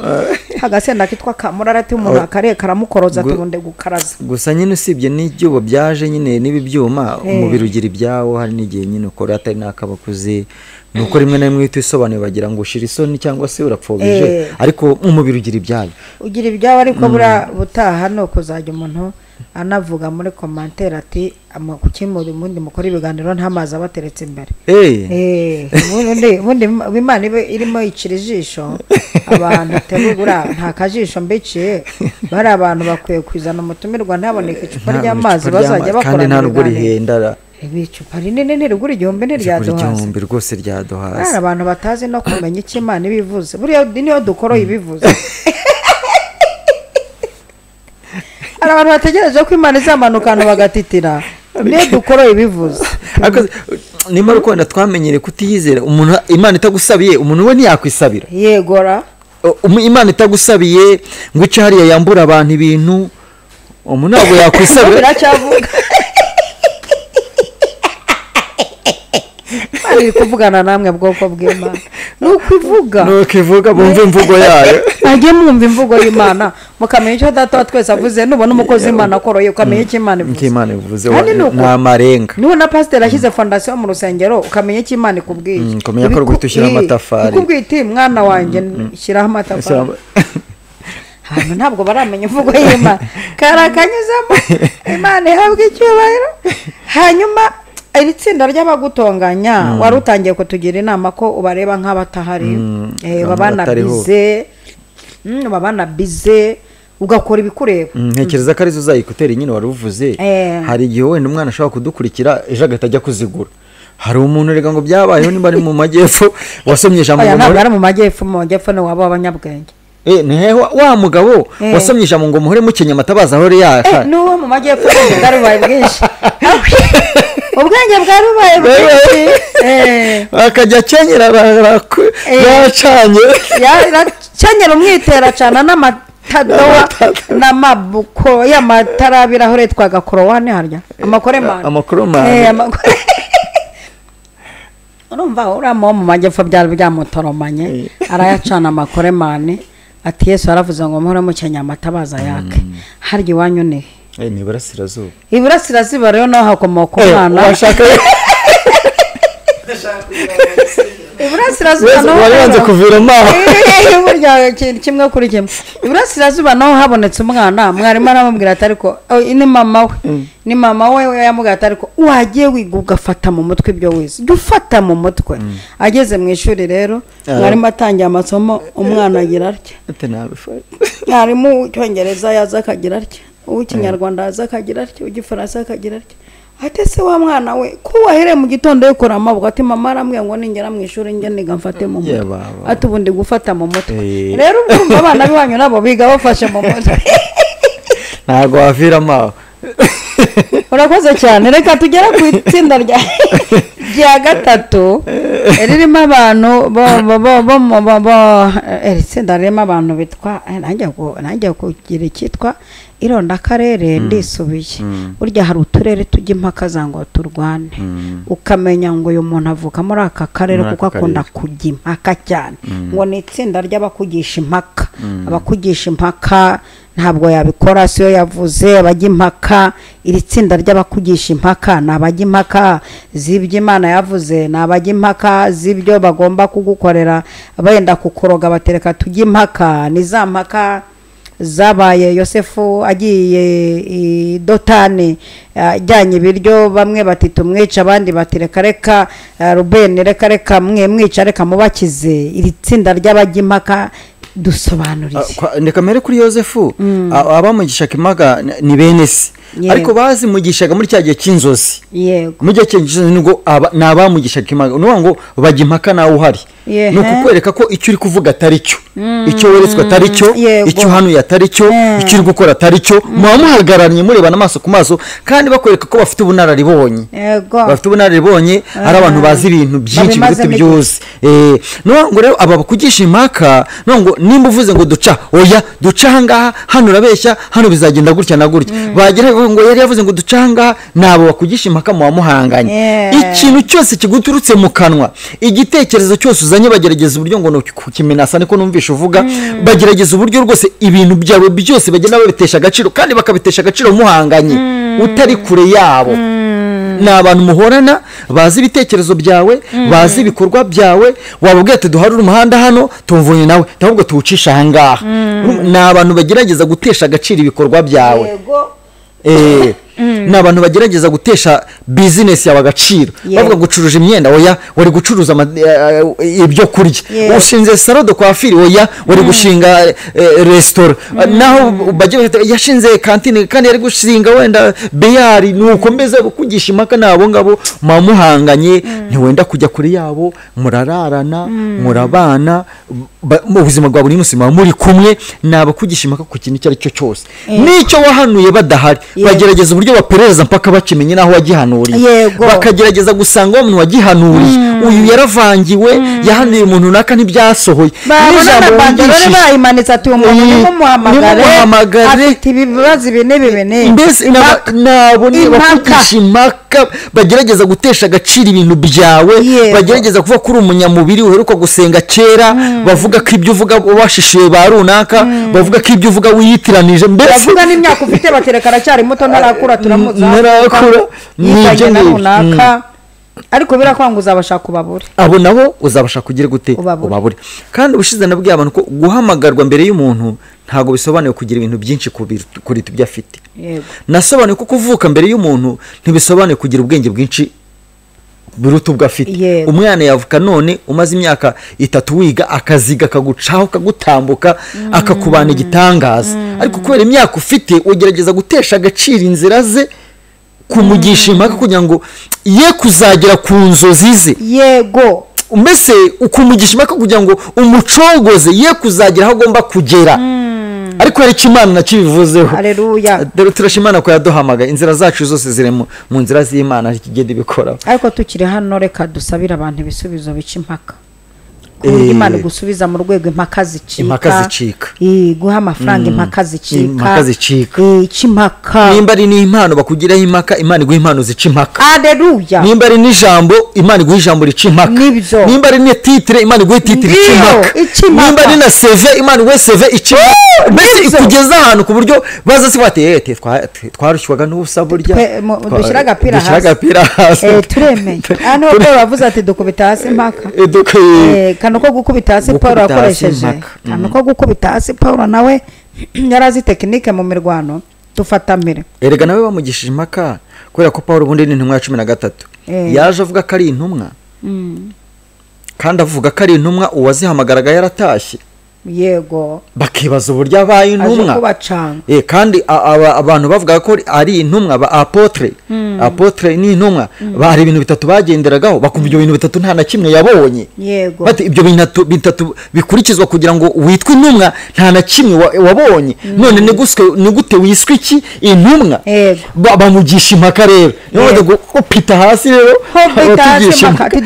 kagasenda kitwa kamurara, ati umuntu akariye karamukoroza tubunde gukaraza. Gusa nyine usibye n'ibyubo byaje nyine n'ibi byuma umubiri ugira ibyawo, hari n'igihe nyine ukora atari nakabakuze, nuko rimwe na rimwe utisobanuye bagira ngo ushira isoni cyangwa se urapfobije, ariko umubiri ugira ibyayo, ugira ibyawo. Ariko bura butaha no kuzajya umuntu anavuga muri commentaire ati kuki muri mundi mukora ibiganiro nta mazi abateretse imbere. Ubundi Imana irimo icira ijisho abantu tegura nta kajisho mbiciye, bari abantu bakwiye kwizana umutumirwa ntaboneke icupa ry'amazi bazajya bakora, kandi nta nubwo rihenda. Icupa rinini ntirigura igihumbi ntiryaduhaza, igihumbi rwose ryaduhaza. Hari abantu batazi no kumenya icyo Imana ibivuze, buriya niyo dukoro ibivuze. Hari abantu bategereje ko Imana izamanukana bagatitira, niyo dukoro ibivuze. Nimba ari wenda twamenyere kutiyizera, umuntu Imana itagusabiye umuntu we ntiyakwisabira. Yegora Imana itagusabiye ngo ice hariya yambura abantu ibintu, umuntu ntabwo yakwisabira. Biracyavuga Imana iri kuvugana namwe bwoko bw'Imana, nuko ivuga, nuko ivuga, bumva imvugo yayo, ajye mwumva imvugo y'Imana mukamenya icyo data wa twese avuze. Nubona umukozi w'Imana akoroye ukamenya icyo Imana ivuze, icyo Imana ivuze nta marenga. Nubona pasiteri ashyize fondasiyo mu rusengero ukamenya icyo Imana ikubwiye, ukamenya ko guhita ushyiraho amatafari, ikubwiye iti mwana wanjye shyiraho amatafari. Abantu ntabwo baramenya imvugo y'Imana, karakanyuzamo Imana ihabwa icyubahiro. Hanyuma iri tsinda ry'abagutonganya wari utangiye kutugira inama ko ubareba nk'abatahari, babana bize ugakora ibikureba. Ntekereza ko arizo uzayikutera nyine wari uvuze. Hari igihe wenda umwana ashobora kudukurikira ejo agahita ajya kuzigura. Hari umuntu rega ngo byabayeho nimba ari mu majyepfo wasomye ijambo ngo ntabwo ari mu majyepfo, mu majyepfo ni wabo abanyabwenge. Ni wa mugabo wasomye ijambo ngo muhore mukenya amatabaza ahore yaka. N'uwo mu majyepfo bwari bubaye bwinshi, ubwenge bwari bubaye bwinshi, akajya akenyera yacanye, yakenyera umwitero acana n'amatadowa n'amabuko y'amatara abirahure twaga korowani harya amakoremani, amakoromani. Urumva uriya mu majyepfo byari byamutoromanye, arayacana amakoremani ati Yesu aravuze ngo muhore mukenya amatabaza yake. Harya iwanyu ni ni iburasirazuba. Iburasirazuba rero naho hakomoka umwana. Iburasirazuba naho waranze kuviramo aho. Burya kimwe kuri kimwe. Iburasirazuba naho habonetse umwana, mwarimu aramubwira ati ariko ni mama we, ni mama we yamubwira ati ariko wagiye wiga ugafata mu mutwe ibyo wize, jya ufata mu mutwe. Ageze mu ishuri rero mwarimu atangiye amasomo, umwana agira atya, mwarimu w'icyongereza yaza akagira atya, uw'ikinyarwanda yaza akagira atya, uw'igifaransa akagira atya. Ate se wa mwana we ko wahereye mu gitondo yikora amaboko? Ati mama arambwiye ngo ningera mu ishuri njye niga mfate mu mutwe, ati ubundi gufata mu mutwe. Rero urumva abana b'iwanyu nabo biga bafashe mu mutwe, ntabwo waviramo aho. Urakoze cyane. Reka tugere ku itsinda rya gatatu ririmo abantu iri tsinda ririmo abantu bitwa, nanjye kugira icyitwa irondakarere ndisubiye. Burya hari uturere tujya impaka za ngo turwane, ukamenya ngo uyu muntu avuka muri aka karere kuko akunda kujya impaka cyane, ngo ni itsinda ry'abakugisha impaka, abakugisha impaka Ntabwo yabikora, siyo yavuze. Abajya impaka, iri tsinda ry'abakugisha impaka ni abajya impaka z'ibyo Imana yavuze, ni abajya impaka z'ibyo bagomba kugukorera, benda kukoroga batereka tujye impaka. Ni za mpaka zabaye Yosefu agiye i Dotani ajyanye ibiryo, bamwe bati tumwica, abandi bati reka reka Rubeni reka reka mwe mwica reka mubakize. Iri tsinda ry'abajya impaka dusobanuriye. Reka mbere kuri Yosefu, abamugishaga impaka ni bene se, ariko bazimugishaga muri cya gihe cy'inzozi. Mu gihe cy'inzozi nibwo ni abamugishaga impaka, ni ukuvuga ngo bajya impaka nawe uhari, ni ukukwereka ko icyo uri kuvuga atari cyo, icyo weretswe atari cyo, icyo uhanuye atari cyo, icyo uri gukora atari cyo. Muba muhagararanye murebana amaso ku maso, kandi bakwereka ko bafite ubunararibonye, bafite ubunararibonye, ari abantu bazi ibintu byinshi biruta byose. Ni ukuvuga ngo rero aba bakugisha impaka, ni ukuvuga ngo nimba uvuze ngo duca, oya duca aha ngaha, hano urabeshya, hano bizagenda gutya na gutya, bagira ngo yari yavuze ngo duca aha ngaha, nabo bakugisha impaka muba muhanganye. Ikintu cyose kiguturutse mu kanwa, igitekerezo cyose uzanye, bagerageza uburyo ngo kukimenasa, niko numvisha uvuga, bagerageza uburyo rwose ibintu byawe byose bagenda babitesha agaciro, kandi bakabitesha agaciro muhanganye, utari kure yabo. Ni abantu muhorana, bazi ibitekerezo byawe, bazi ibikorwa byawe, wababwira ati duharure umuhanda hano, tumvunye nawe, ahubwo tuwucisha aha ngaha. Ni abantu bagerageza gutesha agaciro ibikorwa byawe. Ni abantu bagerageza gutesha bizinesi yawe agaciro. Bavuga gucuruza imyenda, oya wari gucuruza ibyo kurya, ushinze salon de coiffure, oya wari gushinga restaurant, naho yashinze kantine kandi yari gushinga wenda beyari. Nuko mbeze kugisha impaka nabo ngabo muhanganye, ntiwenda kujya kuri yabo, murararana, murabana mu buzima bwa buri munsi, muri kumwe. Nabo kugisha impaka ku kintu icyo ari cyo cyose, n'icyo wahanuye badahari, bagerageza uburyo baperereza mpaka bakimenye naho wagihanuriye, bakagerageza gusanga uwo muntu wagihanuriye uyu yaravangiwe, yahanuye umuntu runaka ntibyasohoye. N'ijambo bayimanitse ati umuntu nimuhamagare afite ibibazo ibi n'ibi n'ibi. Mbese nabo bakugisha impaka, bagerageza gutesha agaciro ibintu byawe, bagerageza kuvuga ko uri umunyamubiri uheruka gusenga kera, bavuga ko ibyo uvuga washishiye ba runaka, bavuga ko ibyo uvuga wiyitiranije, mbese bavuga n'imyaka ufite batereka aracyari muto ntarakura, turamuza nibyo runaka, ariko birakwanga uzabashaka ubabure. Abo nabo uzabashaka kugira gute? Ubabure. Kandi ubushize nabwiye abantu ko guhamagarwa mbere y'umuntu ntago bisobanuye kugira ibintu byinshi kuruta ibyo afite. Nasobanuye ko kuvuka mbere y'umuntu ntibisobanuye kugira ubwenge bwinshi biruta ubwo afite. Umwana yavuka none umaze imyaka 3 wiga, akaziga akagucaho akagutambuka akakubana igitangaza, ariko kubera imyaka ufite ugerageza gutesha agaciro inzira ze, kumugisha impaka kugira ngo ye kuzagera ku nzozi ze. Yego, mbese ukumugisha impaka kugira ngo umucogoze ye kuzagera aho agomba kugera. Ariko hari Imana nakibivuzeho. Haleluya. Dore turashima Imana ko yaduhamagaye, inzira zacu zose ziri mu nzira z'Imana, ikigenda ibikora. Ariko tukiri hano reka dusabira abantu ibisubizo bica impaka. Imana gusubiza mu rwego impaka zicika. Impaka zicika. Guha amafaranga impaka zicika. Impaka zicika. Impaka. Nimba ari n'impano bakugiraho impaka, Imana iguha impano zica impaka. Haleluya. Nimba ari n'ijambo, Imana iguha ijambo rica impaka. Nimba ari ne titre, Imana iguha titre ica impaka. Nimba ari na CV, Imana iguha CV ica impaka. Mbese ikugeza ahantu ku buryo baza se bati twarushywaga n'ubusa burya. Dushyira agapira hasi. Turemeye. Hano Paul avuze ati dukubita hasi impaka. Kano ko gukubita hasi Paul akoresheje, kano ko gukubita hasi Paul nawe yarazi tekinike mu mirwano, dufata mbere. Erega nawe bamugishije impaka kubera ko Paul ubundi ni intumwa ya 13, yaje avuga ko ari intumwa, kandi avuga ko ari intumwa uwazihamagaraga yaratashye. Yego, bakibaza uburyo abaye intumwa. Kandi abantu bavuga ko ari intumwa ba apotre, apotre ni intumwa, bari ibintu bitatu bagenderagaho, bakumva ibyo bintu bitatu nta na kimwe yabonye. Yego, bati ibyo bintu bitatu bikurikizwa kugira ngo witwe intumwa nta na kimwe wabonye, none ni gute wiswe iki intumwa? Bamugisha impaka rero, none gupita hasi rero,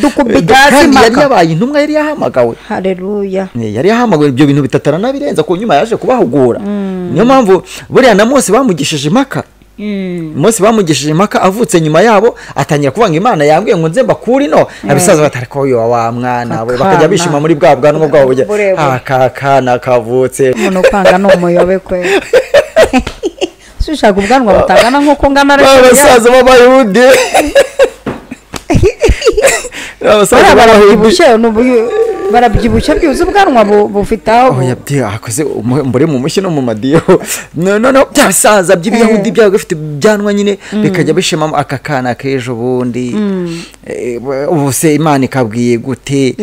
dukubita yari yabaye intumwa, yari yahamagawe. Haleluya. Yari yahamagawe, ibyo bintu bitatara nabirenza ku nyuma yaje kubahugura. Niyo mpamvu buriya na Mose bamugishije impaka. Mose bamugishije impaka avutse nyuma yabo, atangira kuvuga Imana yambwiye ngo nze mbakure ino, abisaza batari ko yo wa mwana we, bakajya bishima muri bwa bwanwa bwabo bujya akakana kavutse. Umuntu kwanga no umuyobe kwe. Sushaka ubwanwa butangana nkuko ngana rero abasaza b'Abayahudi. Abasaza barabyibushye barabyibushye byuze ubwanwa bufite aho. Oya akoze mbure mu mushyi no mu madiyo. No byasaza by'Ibiyahudi byago bifite byanwa nyine bikajya bishimamo akakana kejo bundi. Ubu se Imana ikabwiye gute?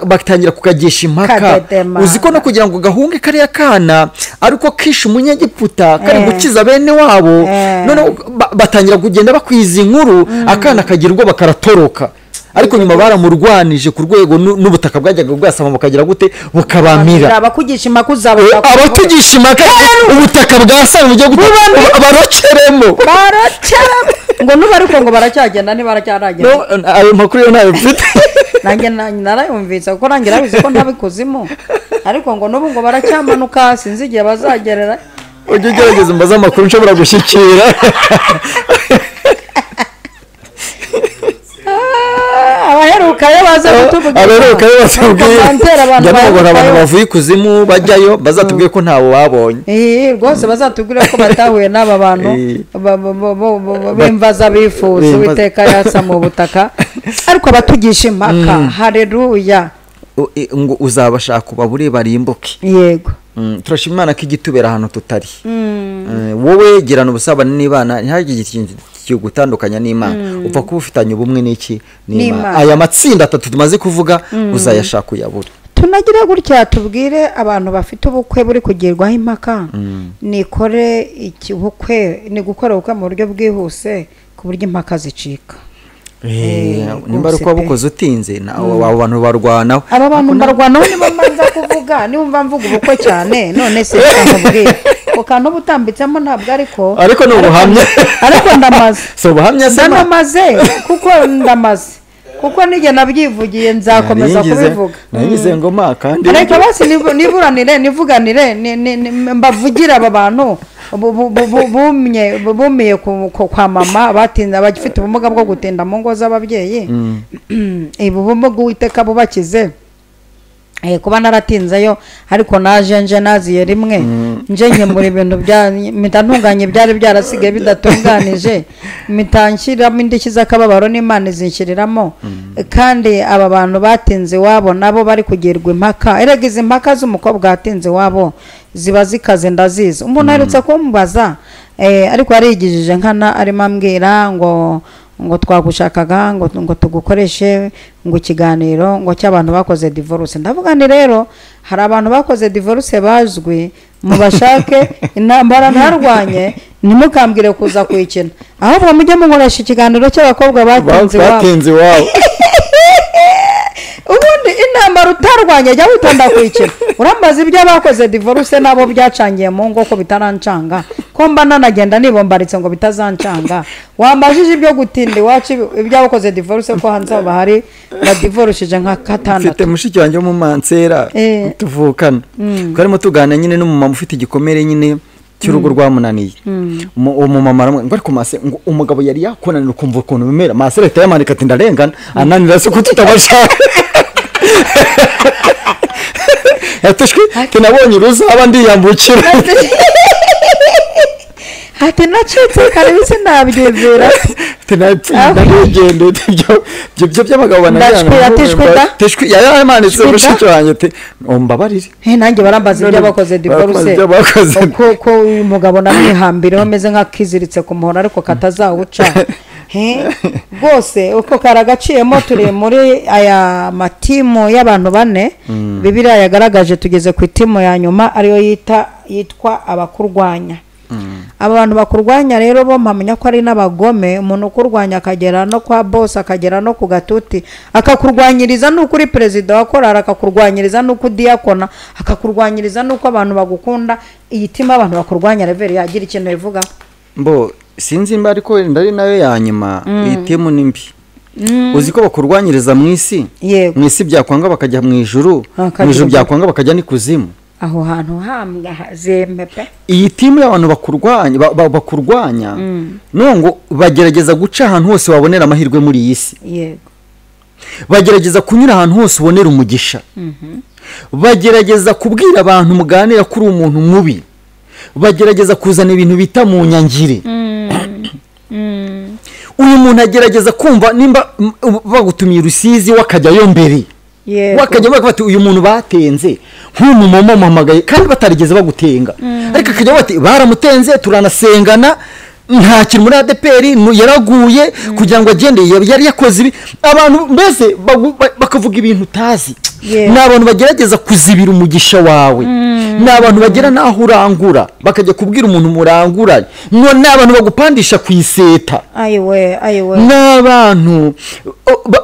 Batangira kukagisha impaka. Uzi ko no kugira ngo gahunge kariya kana ariko kisha umunyegiputa kari gukiza bene wabo, none batangira kugenda bakwiza inkuru, akana kagira ubwo bakaratoroka. Ariko nyuma baramurwanije ku rwego n'ubutaka bwajyaga bwasama bukagira gute bukabamira. Abakugisha impaka uzaba abatugisha impaka ubutaka bwasama bujya gute barokeremo. Barokeremo ngo nuba ariko ngo baracyagenda ntibaracyaragenda. Ayo makuru yo ntayo mfite. Nanjye narayumvise kuko nanjye narabizi ko ntabikuzimo, ariko ngo nubu ngo baracyamanuka sinzi igihe bazagerera. Ujye ugerageza umbaze amakuru nshobora gushyikira. Abaherukayo baza kutubwira. Abaherukayo bazatubwira. Njya abantu bavuye ikuzimu bajyayo bazatubwiye ko ntawo babonye. Rwose bazatubwira ko batahuye n'aba bantu b'imvaza bifuza Uwiteka yasa mu butaka. Ariko abatugisha impaka, haleluya. Ngo uzabashaka ubabure barimbuke. Yego. Turashima Imana ko igitubera ahantu tutari. Wowe girana ubusabane n'Imana, ntihagire ikintu gutandukanya n'Imana. Upfa kuba ufitanye ubumwe n'iki n'Imana. Aya matsinda atatu tumaze kuvuga uzayashaka uyabure. Tunagira gutya tubwire abantu bafite ubukwe buri kugirwaho impaka, nikore iki bukwe ni gukora ubukwe mu buryo bwihuse ku buryo impaka zicika. Nimba ari uko wabukoze utinze abo bantu barwanaho. Aba bantu barwanaho nibo mbanza kuvuga, niba mvuga ubukwe cyane none se nkubwire ko kantu butambitsemo ntabwo ariko ni ubuhamya. Ariko ndamaze. So ubuhamya se ndamaze kuko ndamaze kuko nige nabyivugiye nzakomeza kubivuga. Nagize ngoma kandi ariko basi niburanire nivuganire mbavugira aba bantu bumye bumiye kwa mama batinda bagifite ubumuga bwo gutinda mu ngo z'ababyeyi. Ibu bumuga Uwiteka bubakize. Kuba naratinzeyo ariko naje nje naziye rimwe nje nkemura ibintu bya mitantunganye byari byarasigaye bidatunganije, mitanshyiramo indishyi z'akababaro n'Imana izinshyiriramo. Kandi aba bantu batinze wabo nabo bari kugirwa impaka. Erega izi impaka z'umukobwa watinze wabo ziba zikaze ndazizi. Umuntu aherutse kumubaza ariko yarigijije nkana arimo ambwira ngo twagushakaga ngo tugukoreshe ngo ikiganiro ngo cy'abantu bakoze divorce. Ndavuga ni rero hari abantu bakoze divorce bazwi, mubashake intambara ntarwanye ntimukambwire kuza kuyikina, ahubwo mujye munkoresha ikiganiro cy'abakobwa batinze iwabo. Ubundi intambara utarwanye jya witonda kuyikina. Urambaza ibyo abakoze divorce nabo byacangiye mu ngo ko bitarancanga, ko mba nanagenda nibombaritse ngo bitazancanga. Wambajije ibyo gutinda iwacu ibyo abakoze divorce ko hanze bahari badivorishije nka katandatu. Mfite mushiki wanjye mu mansera tuvukana, twarimo tuganira nyine n'umumama ufite igikomere nyine cy'urugo rwamunaniye. Uwo mumama aramwe ngo ariko mase ngo umugabo yari yakonanira ukumva ukuntu bimera, mase leta yamanika ati ndarengana ananira se ko tutabashaka. Yatushwi tinabonye uruzaba ndiyambukira. Ati nacitse kare se nabyizera. Tinapfuye ibyo by'abagabo banajyana. Tishwi yaramanitse mushiki wanjye ati umbabarire. Nanjye barambaza ibyo bakoze divorce. Ko uyu mugabo namwihambireho ameze nk'akiziritse ku muhoro ariko katazawuca. Rwose uko karagaciyemo. Turi muri aya matimu y'abantu bane Bibiliya yagaragaje, tugeze ku itimu ya nyuma ariyo yitwa abakurwanya. Aba bantu bakurwanya rero bo mpamenya ko ari n'abagome. Umuntu ukurwanya akagera no kwa boss, akagera no ku gatuti, akakurwanyiriza nuko uri perezida wa korali, akakurwanyiriza nuko udiyakona, akakurwanyiriza nuko abantu bagukunda. Iyi timu abantu bakurwanya reveri yagira ikintu ivuga. Mbo sinzi mba ariko ndari nayo ya nyuma. Iyi timu ni mbi. Uzi ko bakurwanyiriza mu isi, mu isi byakwanga bakajya mu ijuru, mu ijuru byakwanga bakajya n'ikuzimu. Aho hantu hambwa zempe pe. Iyi timu y'abantu bakurwanya bakurwanya nongo bagerageza guca ahantu hose wabonera amahirwe muri iyi si. Yego. Bagerageza kunyura ahantu hose ubonera umugisha. Bagerageza kubwira abantu muganira kuri umuntu mubi. Bagerageza kuzana ibintu bita mu nyangire. Uyu muntu agerageza kumva nimba bagutumiye Rusizi wakajyayo mbere. Wakajya bati uyu muntu batenze nk'umumama muhamagaye kandi batarigeze bagutenga. Ariko akajya bati baramutenze turanasengana nta kintu muri ADPR yaraguye kugira ngo agende yari yakoze ibi. Abantu mbese bakavuga ibintu utazi. Ni abantu bagerageza kuzibira umugisha wawe. Ni abantu bagera naho urangura bakajya kubwira umuntu murangura. Ni abantu bagupandisha ku iseta. Ayiwe ayiwe. Ni abantu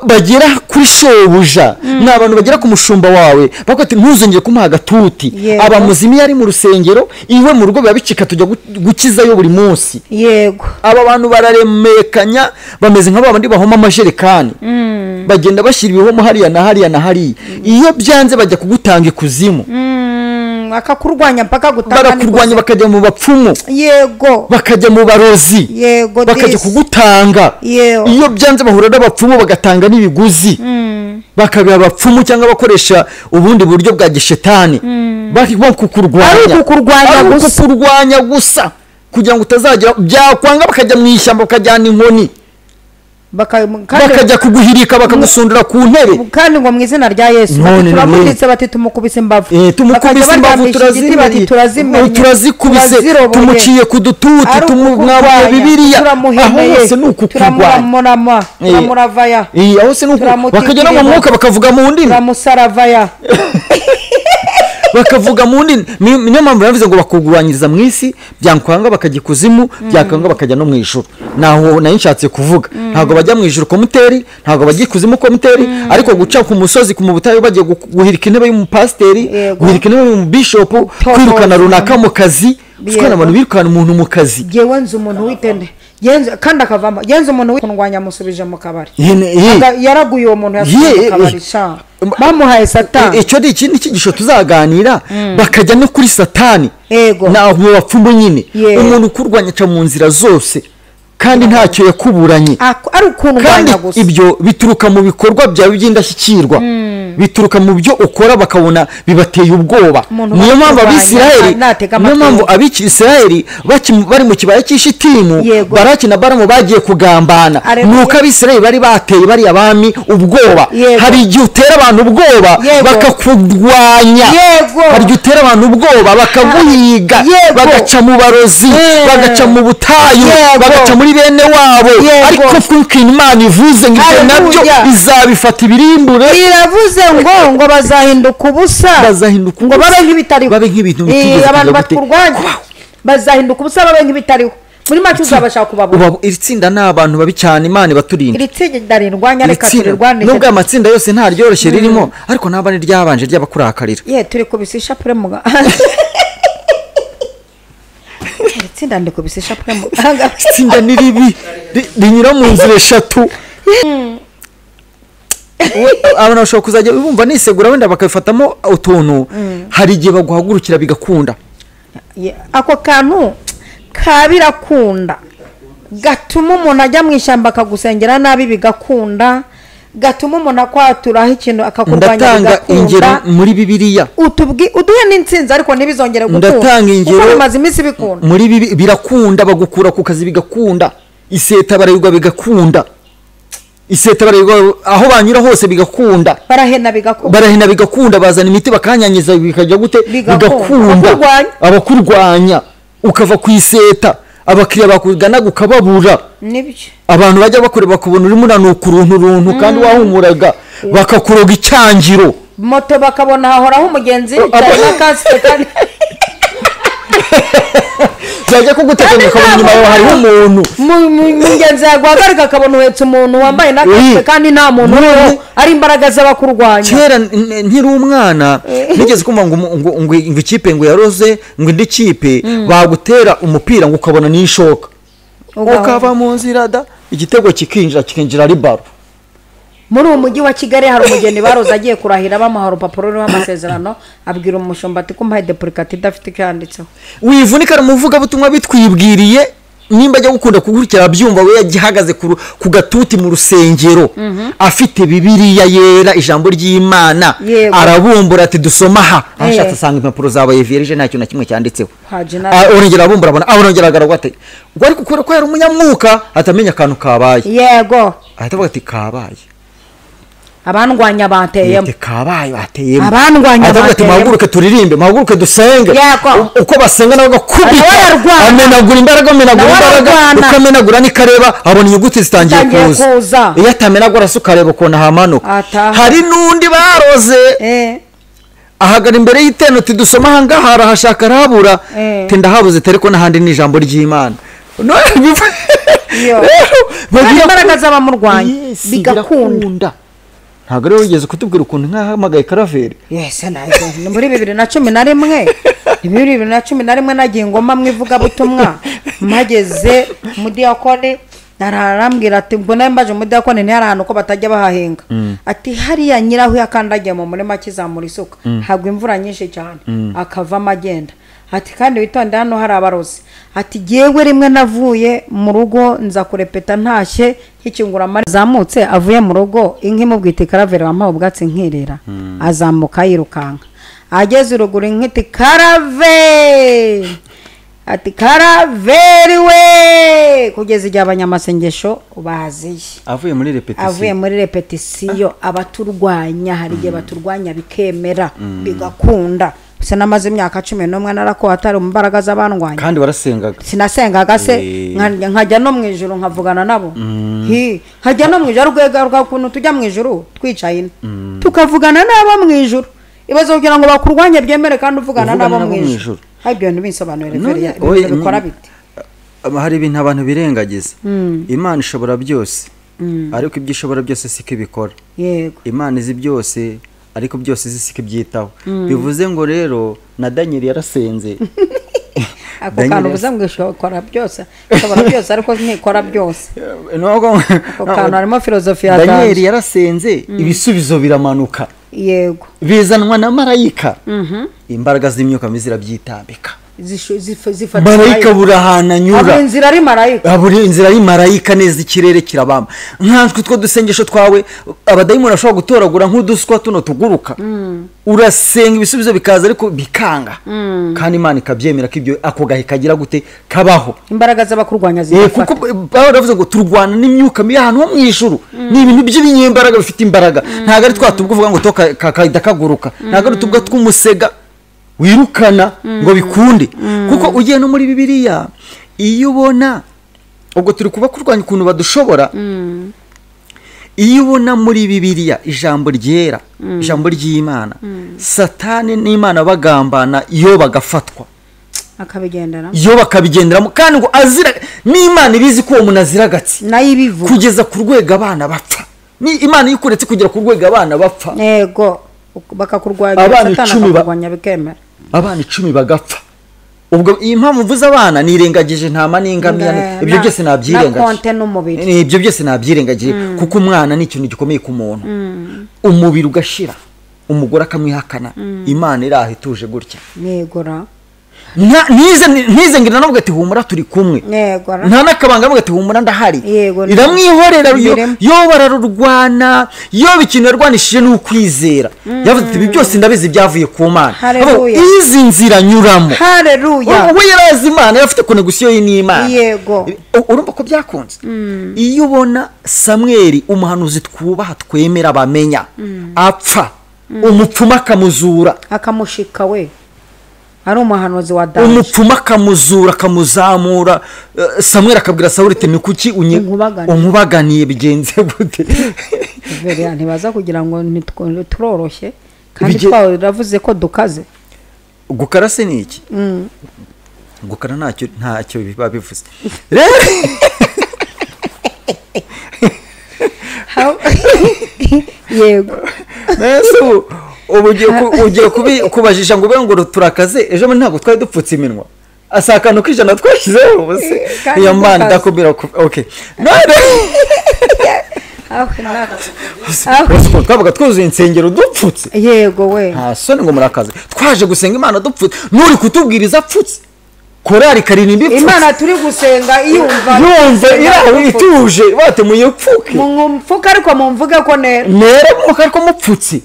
bagera kuri shobuja. Ni abantu bagera ku mushumba wawe bakati ntuzongere kumuha agatuti. Aba muzimi yari mu rusengero iwe mu rugo biba bicika tujya gukizayo buri munsi. Yego. Aba bantu bararemekanya bameze nka babandi bahoma amajerekani. Bagenda bashyira ibihomo hariya na hariya na hariya. Iyo byanze bajya kugutanga ikuzimu. Akakurwanya mpaka gutanga. Barakurwanya bakajya mu bapfumu. Yego. Bakajya mu barozi. Yego. Bakajya kugutanga. Iyo byanze bahura n'abapfumu bagatanga n'ibiguzi. Bakabiha abapfumu cyangwa bakoresha ubundi buryo bwa gishetani. Bakukurwanya. Ari ukukurwanya gusa. Kugira ngo utazagira byakwanga bakajya mu ishyamba bakajyana inkoni. Bakajya kuguhirika bakagusundura ku ntebe. Kandi ngo mu izina rya Yesu turamutse bati tumukubise imbavu. Tumukubise imbavu turazikubise tumuciye ku dututi tumwabaye Bibiliya. Aho hose ni ukukurwanya. Turamuravaya. Aho se ni bakajya no mu mwuka bakavuga mu ndimi. Turamusaravaya. Bakavuga mu ndimi. Niyo mpamvu yavuze ngo bakuguranyiriza mu isi byankwanga bakajya ikuzimu byakwanga bakajya no mu ijuru. Naho nayo nshatse kuvuga ntabwo bajya mu ijuru komuteri, ntabwo bajya ikuzimu komuteri, ariko guca ku musozi ku mubutayu bagiye guhirika intebe y'umupasiteri, guhirika intebe y'umubishopu, kwirukana runaka mu kazi. Usukana abantu birukana umuntu mu kazi. Jewe nzi umuntu witende kandi akavamo. Yenze umuntu wikundwanya amusubije mu kabari. Yaraguye uwo muntu yasubije mu kabari sha. Bamuhaye satani. Icyo ni ikindi cyigisho tuzaganira. Bakajya no kuri satani. Naho mu bapfumu nyine. Umuntu ukurwanya aca mu nzira zose kandi ntacyo yakuburanye. Ari ukundwanya gusa. Ibyo bituruka mu bikorwa byawe by'indashyikirwa. Bituruka mu byo ukora bakabona bibateye ubwoba. Niyo mpamvu Abisirayeli, niyo mpamvu Abisirayeli bari mu kibaya cy'Ishitimu, Baraki na Balamu bagiye kugambana. Nuko Abisirayeli bari bateye bari abami ubwoba. Hari igihe utera abantu ubwoba bakakurwanya. Hari igihe utera abantu ubwoba bakaguhiga, bagaca mu barozi, bagaca mu butayu, bagaca muri bene wabo. Ariko kuko Imana ivuze ngo ibyo nabyo izabifata ibirimbure. Iravuze ngo bazahinduka ubusa, ngo babe nk'ibitariho, babe nk'ibintu bitigeze. Abantu bakurwanya bazahinduka ubusa babe nk'ibitariho. Muri make uzabashaka kubabona. Iri tsinda ni abantu babi cyane, Imana ibaturinda. Iri tsinda rirwanya, reka turirwane. Nubwo amatsinda yose nta ryoroshye ririmo, ariko naba n'iryabanje ry'abakurakarira. Ye turi kubisa ishapure mu iri tsinda ndikubisa ishapure mu itsinda ni ribi rinyura mu nzira eshatu. Abantu bashobora kuzajya bumva nisegura wenda bakabifatamo utuntu. Hari igihe baguhagurukira bigakunda. Ako kantu kabirakunda gatuma umuntu ajya mu ishyamba akagusengera nabi bigakunda, gatuma umuntu akwaturaho ikintu akakurwanya bigakunda. Ndatanga ingero muri Bibiliya. Uduhe n'intsinzi ariko ntibizongere gukunda. Ndatanga ingero kuko bimaze iminsi bikunda. Muri Bibiliya birakunda, bagukura ku kazi bigakunda, iseta barayigwa bigakunda. Iseta barayigwa aho banyura hose bigakunda. Barahena bigakunda. Barahena bigakunda, bazana imiti bakanyanyiza bikajya gute bigakunda. Abakurwanya ukava ku iseta, abakiriya bakugana ukababura. Nibyo. Abantu bajya bakureba bakubona urimo uranuka uruntu kandi wahumuraga, bakakuroga icyangiro. Moto bakabona hahoraho umugenzi yicaye na kasike kandi byajya kugutegeka ukabona inyuma yawe hariho umuntu. Mugenzi yaguhagarika akabona uhetse umuntu wambaye na kasike kandi nta muntu uriho, ari imbaraga z'abakurwanya. Kera nkiri umwana nigeze kumva ngo ikipe ngo yaroze ngo indi kipe bagutera umupira ngo ukabona n'ishoka. Ukava mu nzira da igitego kikinjira ari baro. Muri uwo mujyi wa Kigali hari umugeni baroza agiye kurahira bamuha urupapuro ruriho amasezerano, abwira umushumba ati ko mpaye depurikati idafite icyo yanditseho. Wivunika umuvugabutumwa bitwibwiriye, nimba ajya gukunda kugukurikira abyumva, we yagihagaze ku gatuti mu rusengero afite Bibiliya yera, ijambo ry'Imana, arabumbura ati dusoma aha, ashatse asanga impapuro zabaye vierge nta kintu na kimwe cyanditseho. Arongera abumbura abona, arongera agaragwa ati ubwo ariko kubera ko yari umunyamwuka atamenya akantu kabaye. Yego. Ahita avuga ati kabaye. Abandwanya bateyemo. Kabaye bateyemo. Abandwanya bateyemo. Muhaguruke turirimbe, muhaguruke dusenge. Uko basenga nabo gakubita. Amenagura imbaraga, amenagura imbaraga, ukamenagura nikareba abona inyuguti zitangiye kuza. Iyo atamenagura asuka areba ukuntu hamanuka. Hari nundi baroze. Ahagara imbere y'iteno ati dusoma aha ngaha, arahashaka arabura. Ati ndahabuze ariko n'ahandi ni ijambo ry'Imana. Rero imbaraga z'abamurwanya bigakunda. Ntabwo rero wigeze kutubwira ukuntu nkahamagaye Karaveri. Yes, naje muri 2011, 2011 nagiye Ngoma mu ivugabutumwa, mpageze umudiyakoni arambwira ati ubwo nari mbaje umudiyakoni ntihari ahantu ko batajya bahahinga. Ati hariya nyiraho yakandagiye mu murima akizamura isuka, hagwa imvura nyinshi cyane, akavamo agenda. Ati kandi witonde hano hari abarozi. Ati jyewe rimwe navuye mu rugo nza kurepeta ntashye nkikingura amari zamutse avuye mu rugo inka imubwita Karaveri wampaye ubwatsi nkirera, azamuka yirukanka ageze uruguru inka iti Karaveri, ati Karaveri we, kugeza igihe abanyamasengesho baziye avuye muri repetisiyo, avuye muri repetisiyo. Abaturwanya hari igihe baturwanya bikemera bigakunda. Sinamaze imyaka 11 narako atari mu mbaraga z'abandwanya. Kandi warasengaga? Sinasengaga se, nkajya no mu ijuru nkavugana nabo. Nkajya no mu ijuru rwega ukuntu tujya mu ijuru twicaye ino tukavugana nabo mu ijuru. Ibazo kugira ngo bakurwanye byemere kandi uvugana nabo mu ijuru. Hari ibintu binsobanurire Veriya bikora bite? Hari ibintu abantu birengagiza. Imana ishobora byose, ariko ibyo ishobora byose siko ibikora. Yego. Imana izi byose, ariko byose siko ibyitaho. Bivuze ngo rero na Daniel yarasenze. Ako kantu uvuze ngo ishobora byose, ishobora byose ariko ntikora byose. Ako kantu harimo filozofi ya Daniel yarasenze, ibisubizo biramanuka. Yego. Bizanwa na marayika. Imbaraga z'imyuka mibi zirabyitambika. Zifata marayika burahana nyura. Inzira ari marayika. Aburi inzira ari marayika neza ikirere kirabamba. Nkanswe two dusengesho twawe abadayimoni ashobora gutoragura nk'uduswa tuno tuguruka. Urasenga ibisubizo bikaza ariko bikanga. Kandi Imana ikabyemera ko ibyo ako gahe kagira gute kabaho. Imbaraga z'abakurwanya zigafata. Kuko baravuze ngo turwana n'imyuka mibi ahantu ho mu ijuru. Ni ibintu by'ibinyembaraga bifite imbaraga. Ntago ari twatubwo uvuga ngo toka kakahita kaguruka. Ntago ari tubwo tw'umusega wirukana ngo bikunde. Kuko ugiye no muri Bibiliya iyo ubona ubwo turi kuba kurwanya ukuntu badushobora, iyo ubona muri Bibiliya ijambo ryera, ijambo ry'Imana, Satani n'Imana bagambana iyo bagafatwa akabigendera, iyo bakabigenderamo, kandi ngo azira n'Imana ibizi ko uwo muntu azira agatsi nayo ibivuga kugeza ku rwego abana bapfa. Ni Imana yikuretse kugera ku rwego abana bapfa. Yego, bakakurwanya Satani akakurwanya bikemera. Abana 10 bagapfa. Ubwo iyi mpamvu mvuze abana nirengagije ntama n'ingamiya, ibyo byose nabyirengagije. Ibyo byose nabyirengagije kuko umwana ni ikintu gikomeye ku muntu. Umubiri ugashira, umugore akamwihakana, Imana iraha ituje gutya. Yegora. Ntize ngira navuga ati humura turi kumwe. Yegora. Nta nakabanga avuga ati humura ndahari. Iramwihorera yo bararurwana, yo ikintu yarwanishije n'ukwizera. Yavuze ati ibi byose ndabizi byavuye ku Mana. Izi nzira nyuramo. Haleluya. We yarazi Imana, yarafite connection ye n'Imana. Yego. Urumva ko byakunze. Iyo ubona Samweli umuhanuzi twubaha twemera bamenya apfa, umupfumu akamuzura, akamushika we. Ari umuhanuzi wa Dawidi. Umupfumu akamuzura akamuzamura. Samweli akabwira Sawuli ati ni kuki unkubaganiye bigenze gute? Veriya ntibaza kugira ngo turoroshye kandi twaravuze ko dukaze. Gukara se ni iki? Gukara ntacyo biba bivuze. Rero Yego. Nese ubu ugiye kubajisha ngo ube ngo turakaze, ejo bundi ntabwo twari dupfutse iminwa. Asakano k'ijana twashyizeho ubuse. Iyo Mana ndakubwira okay. None Twabaga twuzuye insengero dupfutse. Yego we. Nta soni ngo murakaze. Twaje gusenga Imana dupfutse. Nuri kutubwiriza apfutse. Korari karirimba ipfutse. Imana turi gusenga iyumva. Yumva iraho ituje batemuye upfuke. Mumfuka ariko mumvuge ko nera. Nera muka ariko mupfutse.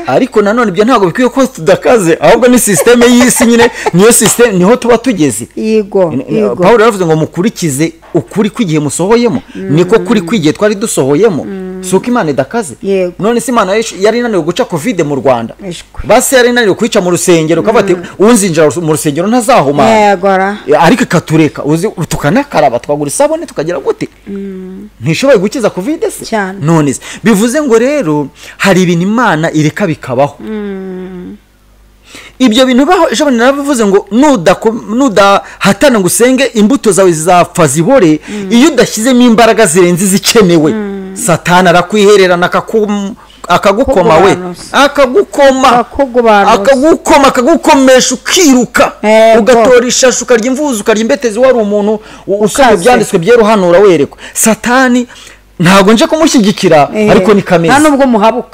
Ariko nanone ibyo ntabwo bikwiye ko tudakaze ahubwo ni systeme y'isi nyine niyo systeme niho tuba tugeze. Yego. Paul yaravuze ngo mukurikize ukuri kw'igihe musohoyemo niko kuri kw'igihe twari dusohoyemo. Suko Imana idakaze. None se Imana yari inaniwe guca Covid mu Rwanda. Basi yari inaniwe kwica mu rusengero kabati unzinjira mu rusengero ntazahuma. Ariko ikatureka uzi tukanakaraba twagura isabune tukagira gute. Ntishoboye gukiza Covid se. None se bivuze ngo rero hari ibintu Imana ireka bikabaho. Ibyo bintu baho ejo narabivuze ngo nudahatana ngo usenge imbuto zawe zizapfa zibore iyo udashyizemo imbaraga zirenze izikenewe. Satani arakwihererana akagukoma we akagukoma akagukomesha ukiruka ugatora ishashu ukarya imvuzo ukarya imbetezi wari umuntu usoma ibyanditswe byeruhanura werekwa. Satani ntabwo nje kumushyigikira ariko ni kameze.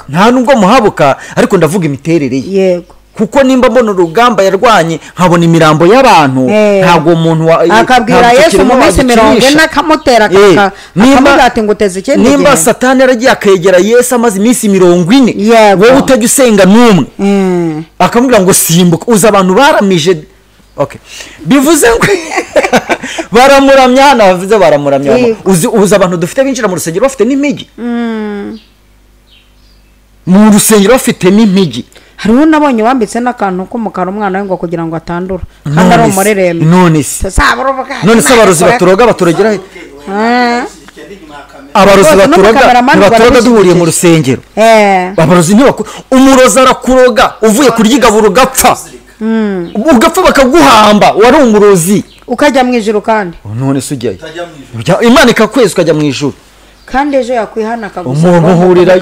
Nta nubwo muhabuka ariko ndavuga imiterere ye. Yego. Kuko nimba mbona urugamba yarwanye nkabona imirambo y'abantu ntabwo umuntu akabwira Yesu mu minsi 40 akamutera akamubwira ati ngo uteze ikindi. Nimba Satani yaragiye akegera Yesu amaze iminsi 40 wowe utajya usenga n'umwe akamubwira ngo simbuka uza abantu baramije. Okay. Bivuze ngo baramuramya hano bavuze baramuramya. Uza abantu dufite binjira mu rusengero bafite n'impigi. Mu rusengero bafite n'impigi. Hariho nabonye wambitse n'akantu k'umukara umwana we ngo kugira ngo atandura kandi ari umurerembe. None se abarozi baturoga baturogera he? Abarozi baturoga ntibaturoga duhuriye mu rusengero. Abarozi umurozi arakuroga uvuye kurya igaburo ugapfa. Ugapfa bakaguhamba wari umurozi ukajya mu ijuru kandi. None se ujyayo Imana ikakweza ukajya mu ijuru. Kandi ejo yakwihana akagusaba muhurira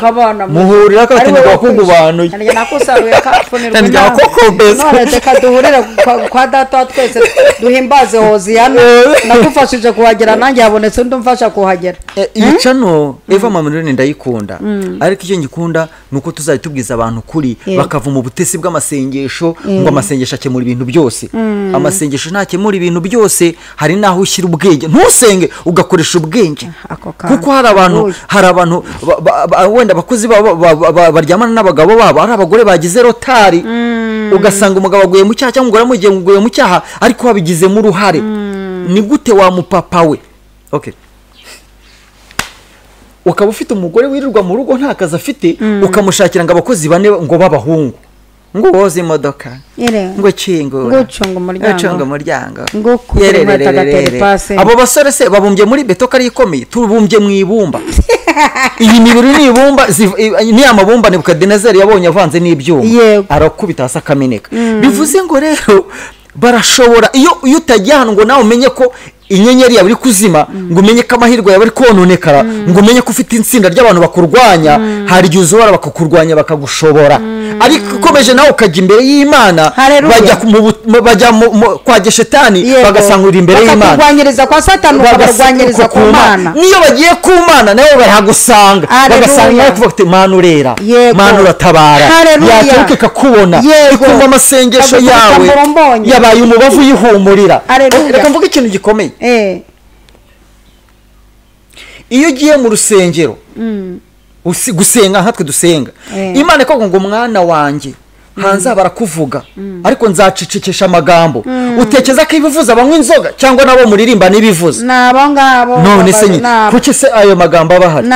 akatinda kwakugubanuye. Nanjye nakusaruye kapfunirwa none reka duhurire kwa data twese duhimbaze Hoziyana. Nakufashije kuhagera nanjye yabonetse undi umfasha kuhagera. Iyi cano Eva Mamunirene ndayikunda ariko icyo ngikunda nuko tuzajya tubwiza abantu kuri bakava mu butesi bw'amasengesho ngo amasengesho akemura ibintu byose. Amasengesho ntakemura ibintu byose hari naho ushyira ubwenge ntusenge ugakoresha ubwenge kuko hari abantu wenda abakozi baryamana n'abagabo babo ari abagore bagize rotari ugasanga umugabo aguye mu cyaha cyangwa umugore amugiye mu cyaha ariko wabigizemo uruhare. Ni gute wa mupapa we? Okay. Ukaba ufite umugore wirirwa mu rugo nta kazi afite ukamushakira ngo abakozi bane ngo babahungu ngo woze imodoka ngo kingura ngo umuryango ngo abo basore se babumbye muri beto kari ikomeye tubumbye mu ibumba. Iyi mibiri ni ibumba ni amabumba Nebukadinezari yabonye avanze n'ibyuma arakubita hasi akameneka. Bivuze ngo rero barashobora iyo utagiye ahantu ngo nawe umenye ko inyenyeri yawe iri kuzima ngo umenye ko amahirwe yawe ari kononekara ngo umenye ko ufite itsinda ry'abantu bakurwanya hari igihe uzobora bakakurwanya bakagushobora. Ariko ukomeje nawe ukajya imbere y'Imana bajya kwa Shetani bagasanga uri imbere y'Imana bakakurwanyiriza kwa Satani ukabarwanyiriza ku Mana. Niyo bagiye ku Mana nawe barahagusanga bagasanga nawe kuvuga ati Mana urera Mana uratabara yaturuka ikakubona ikumva amasengesho yawe yabaye umubavu yihumurira. Reka mvuge ikintu gikomeye. Iyo ugiye mu rusengero gusenga nkatwe dusenga Imana ikavuga ngo mwana wanjye hanze barakuvuga ariko nzacecekesha amagambo. Utekereza ko ibivuza banywa inzoga cyangwa nabo muririmba n'ibivuza nabo ngabo. None se kuki se ayo magambo aba ahari?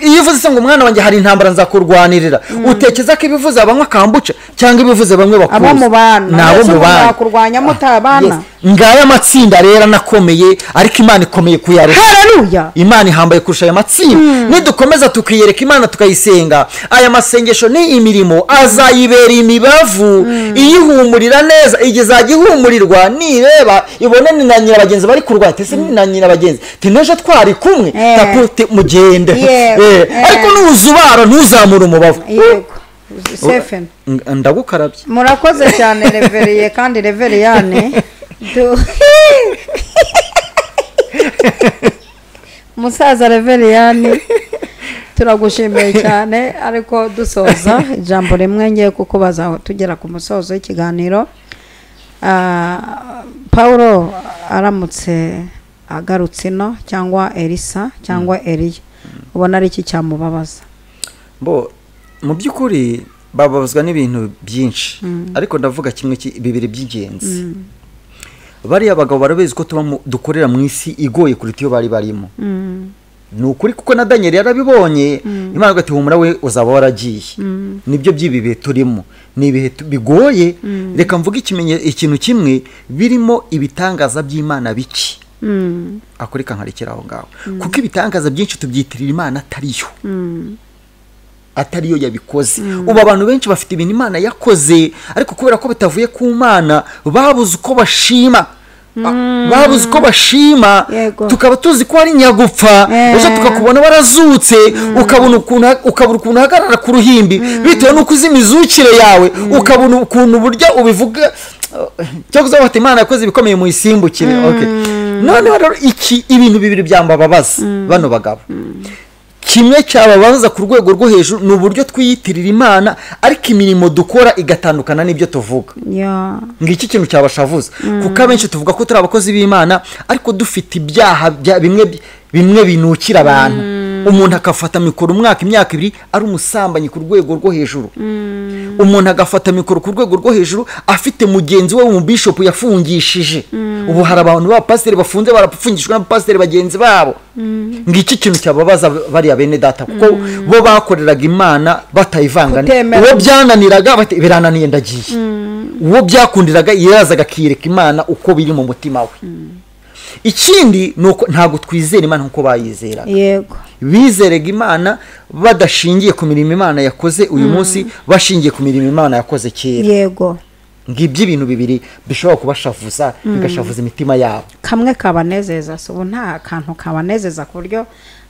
Iyo uvuze se ngo mwana wanjye hari intambara nzakurwanirira utekereza ko ibivuza banywa kambuca cyangwa ibivuze bamwe bakuzi abo mubana nabo mubana bakurwanya mutabana. Ngaya amatsinda rero anakomeye ariko Imana ikomeye kuyarusha. Haleluya. Imana ihambaye kurusha aya matsinda. Nidukomeza tukiyereka Imana tukayisenga aya masengesho ni imirimo azayibera imibavu iyihumurira neza igezajya ihumurirwa nireba ibone ni na nyira bagenzi bari kurwanya tese ni na nyira bagenzi tineje twari kumwe tapute mugende. Ariko nuzubara ntuzamura umubavu. Yego. Sefen ndagukarabye. Murakoze cyane Reveriye kandi Reveriyane. Musaza Reveriyane Turagushimiye cyane, ariko dusoza ijambo rimwe ngiye kukubaza tugera ku musozo w'ikiganiro. Paulo aramutse agarutse ino cyangwa Elisa cyangwa Eliya, ubona ari iki cyamubabaza? Bo mu by'ukuri bababazwa n'ibintu byinshi, ariko ndavuga kimwe bibiri by'ingenzi. Bariya bagabo barabizi ko tuba dukorera mu isi igoye kuruta iyo bari barimo. Ni ukuri kuko na Daniel yarabibonye, Imana igati humura we uzaba waragiye. Nibyo by'ibi bihe turimo, ni ibihe bigoye. Reka mvuge ikintu kimwe birimo ibitangaza by'Imana biki. Akoreka nkarekera aho ngaho, kuko ibitangaza byinshi tubyitirira Imana atariyo. Atariyo yabikoze. Ubu abantu benshi bafite ibintu Imana yakoze, ariko kubera ko bitavuye ku Mana babuze uko bashima. Babuze uko bashima, tukaba tuzi ko ari nyagupfa, ejo tukakubona warazutse, ukabona ukuntu uhagarara ku ruhimbi bitewe n'uko uzi imizukire yawe, ukabona ukuntu uburyo ubivuga cyangwa bati Imana yakoze ibikomeye mu isimbukire. Okay. Noneho rero iki ibintu bibiri byambababaza bano bagabo. Kimwe cyababaza ku rwego rwo hejuru ni uburyo twiyitirira Imana ariko imirimo dukora igatandukana n'ibyo tuvuga. Ngiki kintu cyabashavuza, kuko abenshi tuvuga ko turi abakozi b'Imana ariko dufite ibyaha bimwe binukira abantu. Umuntu akafata mikoro umwaka imyaka ibiri ari umusambanyi ku rwego rwo hejuru. Umuntu agafata mikoro ku rwego rwo hejuru afite mugenzi we mu bishop yafungishije. Ubu hari abantu ba pasiteri bafunze barapfungishwa n'abapasiteri bagenzi babo. Ngiki kintu cyababaza bariya bene data, kuko bo bakoreraga Imana batayivangana. Uwo byananiraga bati birananiye ndagiye. Uwo byakundiraga yarazaga akiyereka Imana uko biri mu mutima we. Ikindi nuko ntago twizera Imana nkuko bayizeraga. Yego. Bizerega Imana badashingiye ku mirimo Imana yakoze uyu munsi, bashingiye ku mirimo Imana yakoze kera. Yego. Ngibyo ibintu bibiri bishobora kubashavuza bigashavuza imitima yabo. Kamwe kabanezeza, so nta kantu kabanezeza ku buryo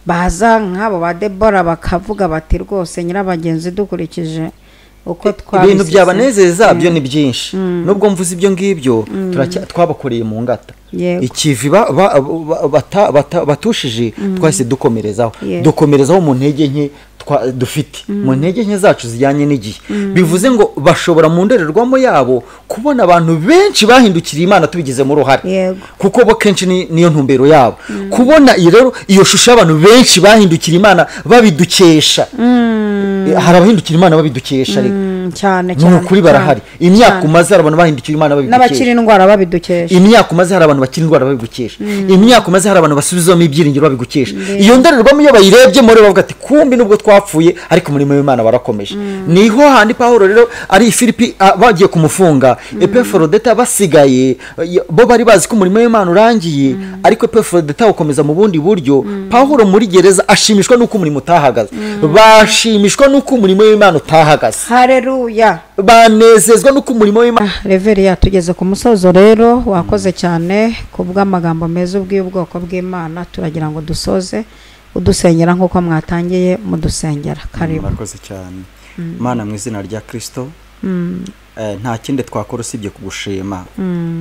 baza nk'abo ba Debora bakavuga bati rwose nyirabagenzi dukurikije uko twabisize. Ibintu byabanezeza byo ni byinshi. Nubwo mvuze ibyo ngibyo twabakoreye mu ngata. Ikivi batushije twahise dukomerezaho. Dukomerezaho mu ntege nke dufite, mu ntege nke zacu zijyanye n'igihe. Bivuze ngo bashobora mu ndorerwamo yabo kubona abantu benshi bahindukiriye Imana tubigizemo uruhare, kuko bo kenshi niyo ntumbero yabo. Kubona rero iyo shusho y'abantu benshi bahindukiriye Imana babidukesha. Hari abahindukira Imana babidukesha reka cyane cyane nukuri barahari. Imyaka umaze hari abantu bahindukira Imana babidukesha, n'abakiri indwara babidukesha. Imyaka umaze hari abantu bakiri indwara babigukesha. Imyaka umaze hari abantu basubizamo ibyiringiro babigukesha. Iyo ndorerwamo iyo bayirebye muri bavuga ati kumbi nubwo twapfuye ariko umurimo w'Imana warakomeje. Niho handi Paulo rero ari Filipi bagiye kumufunga, Epafrodita basigaye bo bari bazi ko umurimo w'Imana urangiye, ariko Epafrodita ukomeza mu bundi buryo. Paulo muri gereza ashimishwa nuko umurimo utahagaze. Bashimishwa nuko umurimo w'Imana utahagaze. Haleluya. Banezezwa nuko umurimo w'Imana. Reveria, tugeze ku musozo rero, wakoze cyane kubw'amagambo meza ubw'ubwoko bw'Imana. Turagira ngo dusoze udusengera nkuko mwatangiye mudusengera. Karibu. Murakoze cyane. Mana mu izina rya Kristo, nta kindi twakora usibye kugushima.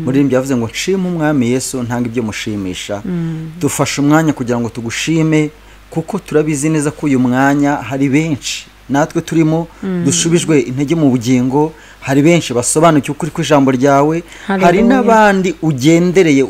Muri ibi yavuze ngo nshime umwami Yesu ntanga ibyo mushimisha. Dufashe umwanya kugira ngo tugushime, kuko turabizi neza ko uyu mwanya hari benshi natwe turimo dushubijwe intege mu bugingo, hari benshi basobanukiwe ukuri kw'ijambo ryawe, hari n'abandi ugendereye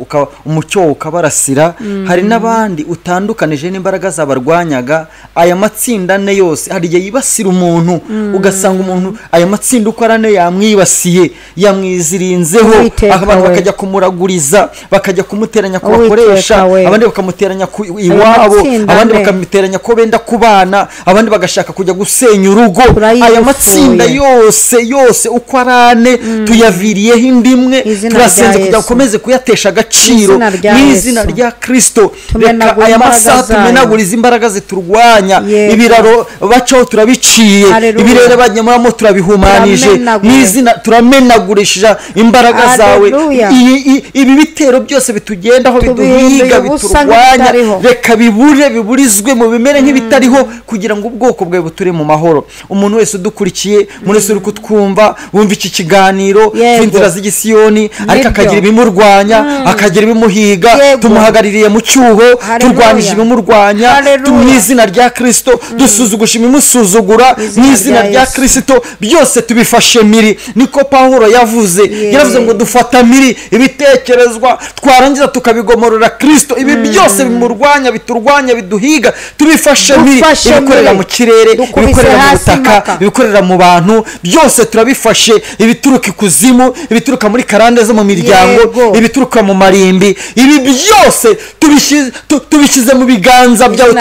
umucyo ukabarasira, hari n'abandi utandukanije n'imbaraga zabarwanyaga. Aya matsinda ane yose hari igihe yibasira umuntu, ugasanga umuntu aya matsinda uko ari ane yamwibasiye, yamwizirinzeho, abantu bakajya kumuraguriza, bakajya kumuteranya ku bakoresha, abandi bakamuteranya ku iwabo, abandi bakamuteranya ko benda kubana, abandi bagashaka kujya gusenya urugo. Aya matsinda yose yose uko ari ane tuyaviriyeho indimwe, turasenze kugira ukomeze kuyatesha agaciro mu izina rya Kristo. Reka aya masaha tumenaguriza imbaraga ziturwanya, ibiraro bacaho turabiciye, ibirere banyamuramo turabihumanije, mu izina turamenagurishije imbaraga zawe. Ibi bitero byose bitugendaho biduhiga biturwanya, reka bibure biburizwe mu bimere nk'ibitariho, kugira ngo ubwoko bwawe buture mu mahoro. Umuntu wese udukurikiye, umuntu wese uri kutwumva, wumva iki kiganiro cy'inzira z'igisiyoni, ariko akagira ibimurwanya, akagira ibimuhiga, tumuhagarariye mu cyuho, turwanyije ibimurwanya mu izina rya Kristo, dusuzugusha ibimusuzugura mu izina rya Kristo, byose tubifashe miri. Niko Pawulo yavuze, yaravuze ngo dufata miri ibitekerezwa, twarangiza tukabigomorora Kristo. Ibi byose bimurwanya, biturwanya, biduhiga, tubifashe miri, ibikorera mu kirere, ibikorera mu butaka, ibikorera mu bantu, byose turabifashe, ibituruka ikuzimu, ibituruka muri karande zo mu miryango, ibituruka mu marimbi, ibi byose tubishyize mu biganza byawe,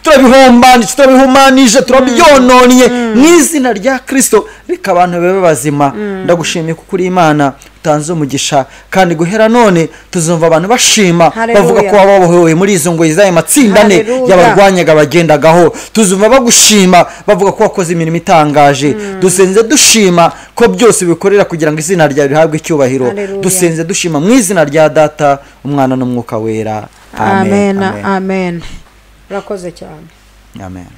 turabihombanije, turabihumanije, turabyononye mu izina rya Kristo. Reka abantu babe bazima. Ndagushimiye kuko uri Imana utanze umugisha, kandi guhera none tuzumva abantu bashima bavuga ko wababohoye muri izo ngoyi z'ayo matsinda ane yabarwanyaga bagendagaho. Tuzumva bagushima bavuga ko wakoze imirimo itangaje. Dusenze dushima ko byose bikorera kugira ngo izina ryawe rihabwe icyubahiro. Dusenze dushima mu izina rya Data, Umwana n'Umwuka Wera. Amen. Amen. Urakoze cyane. Amen.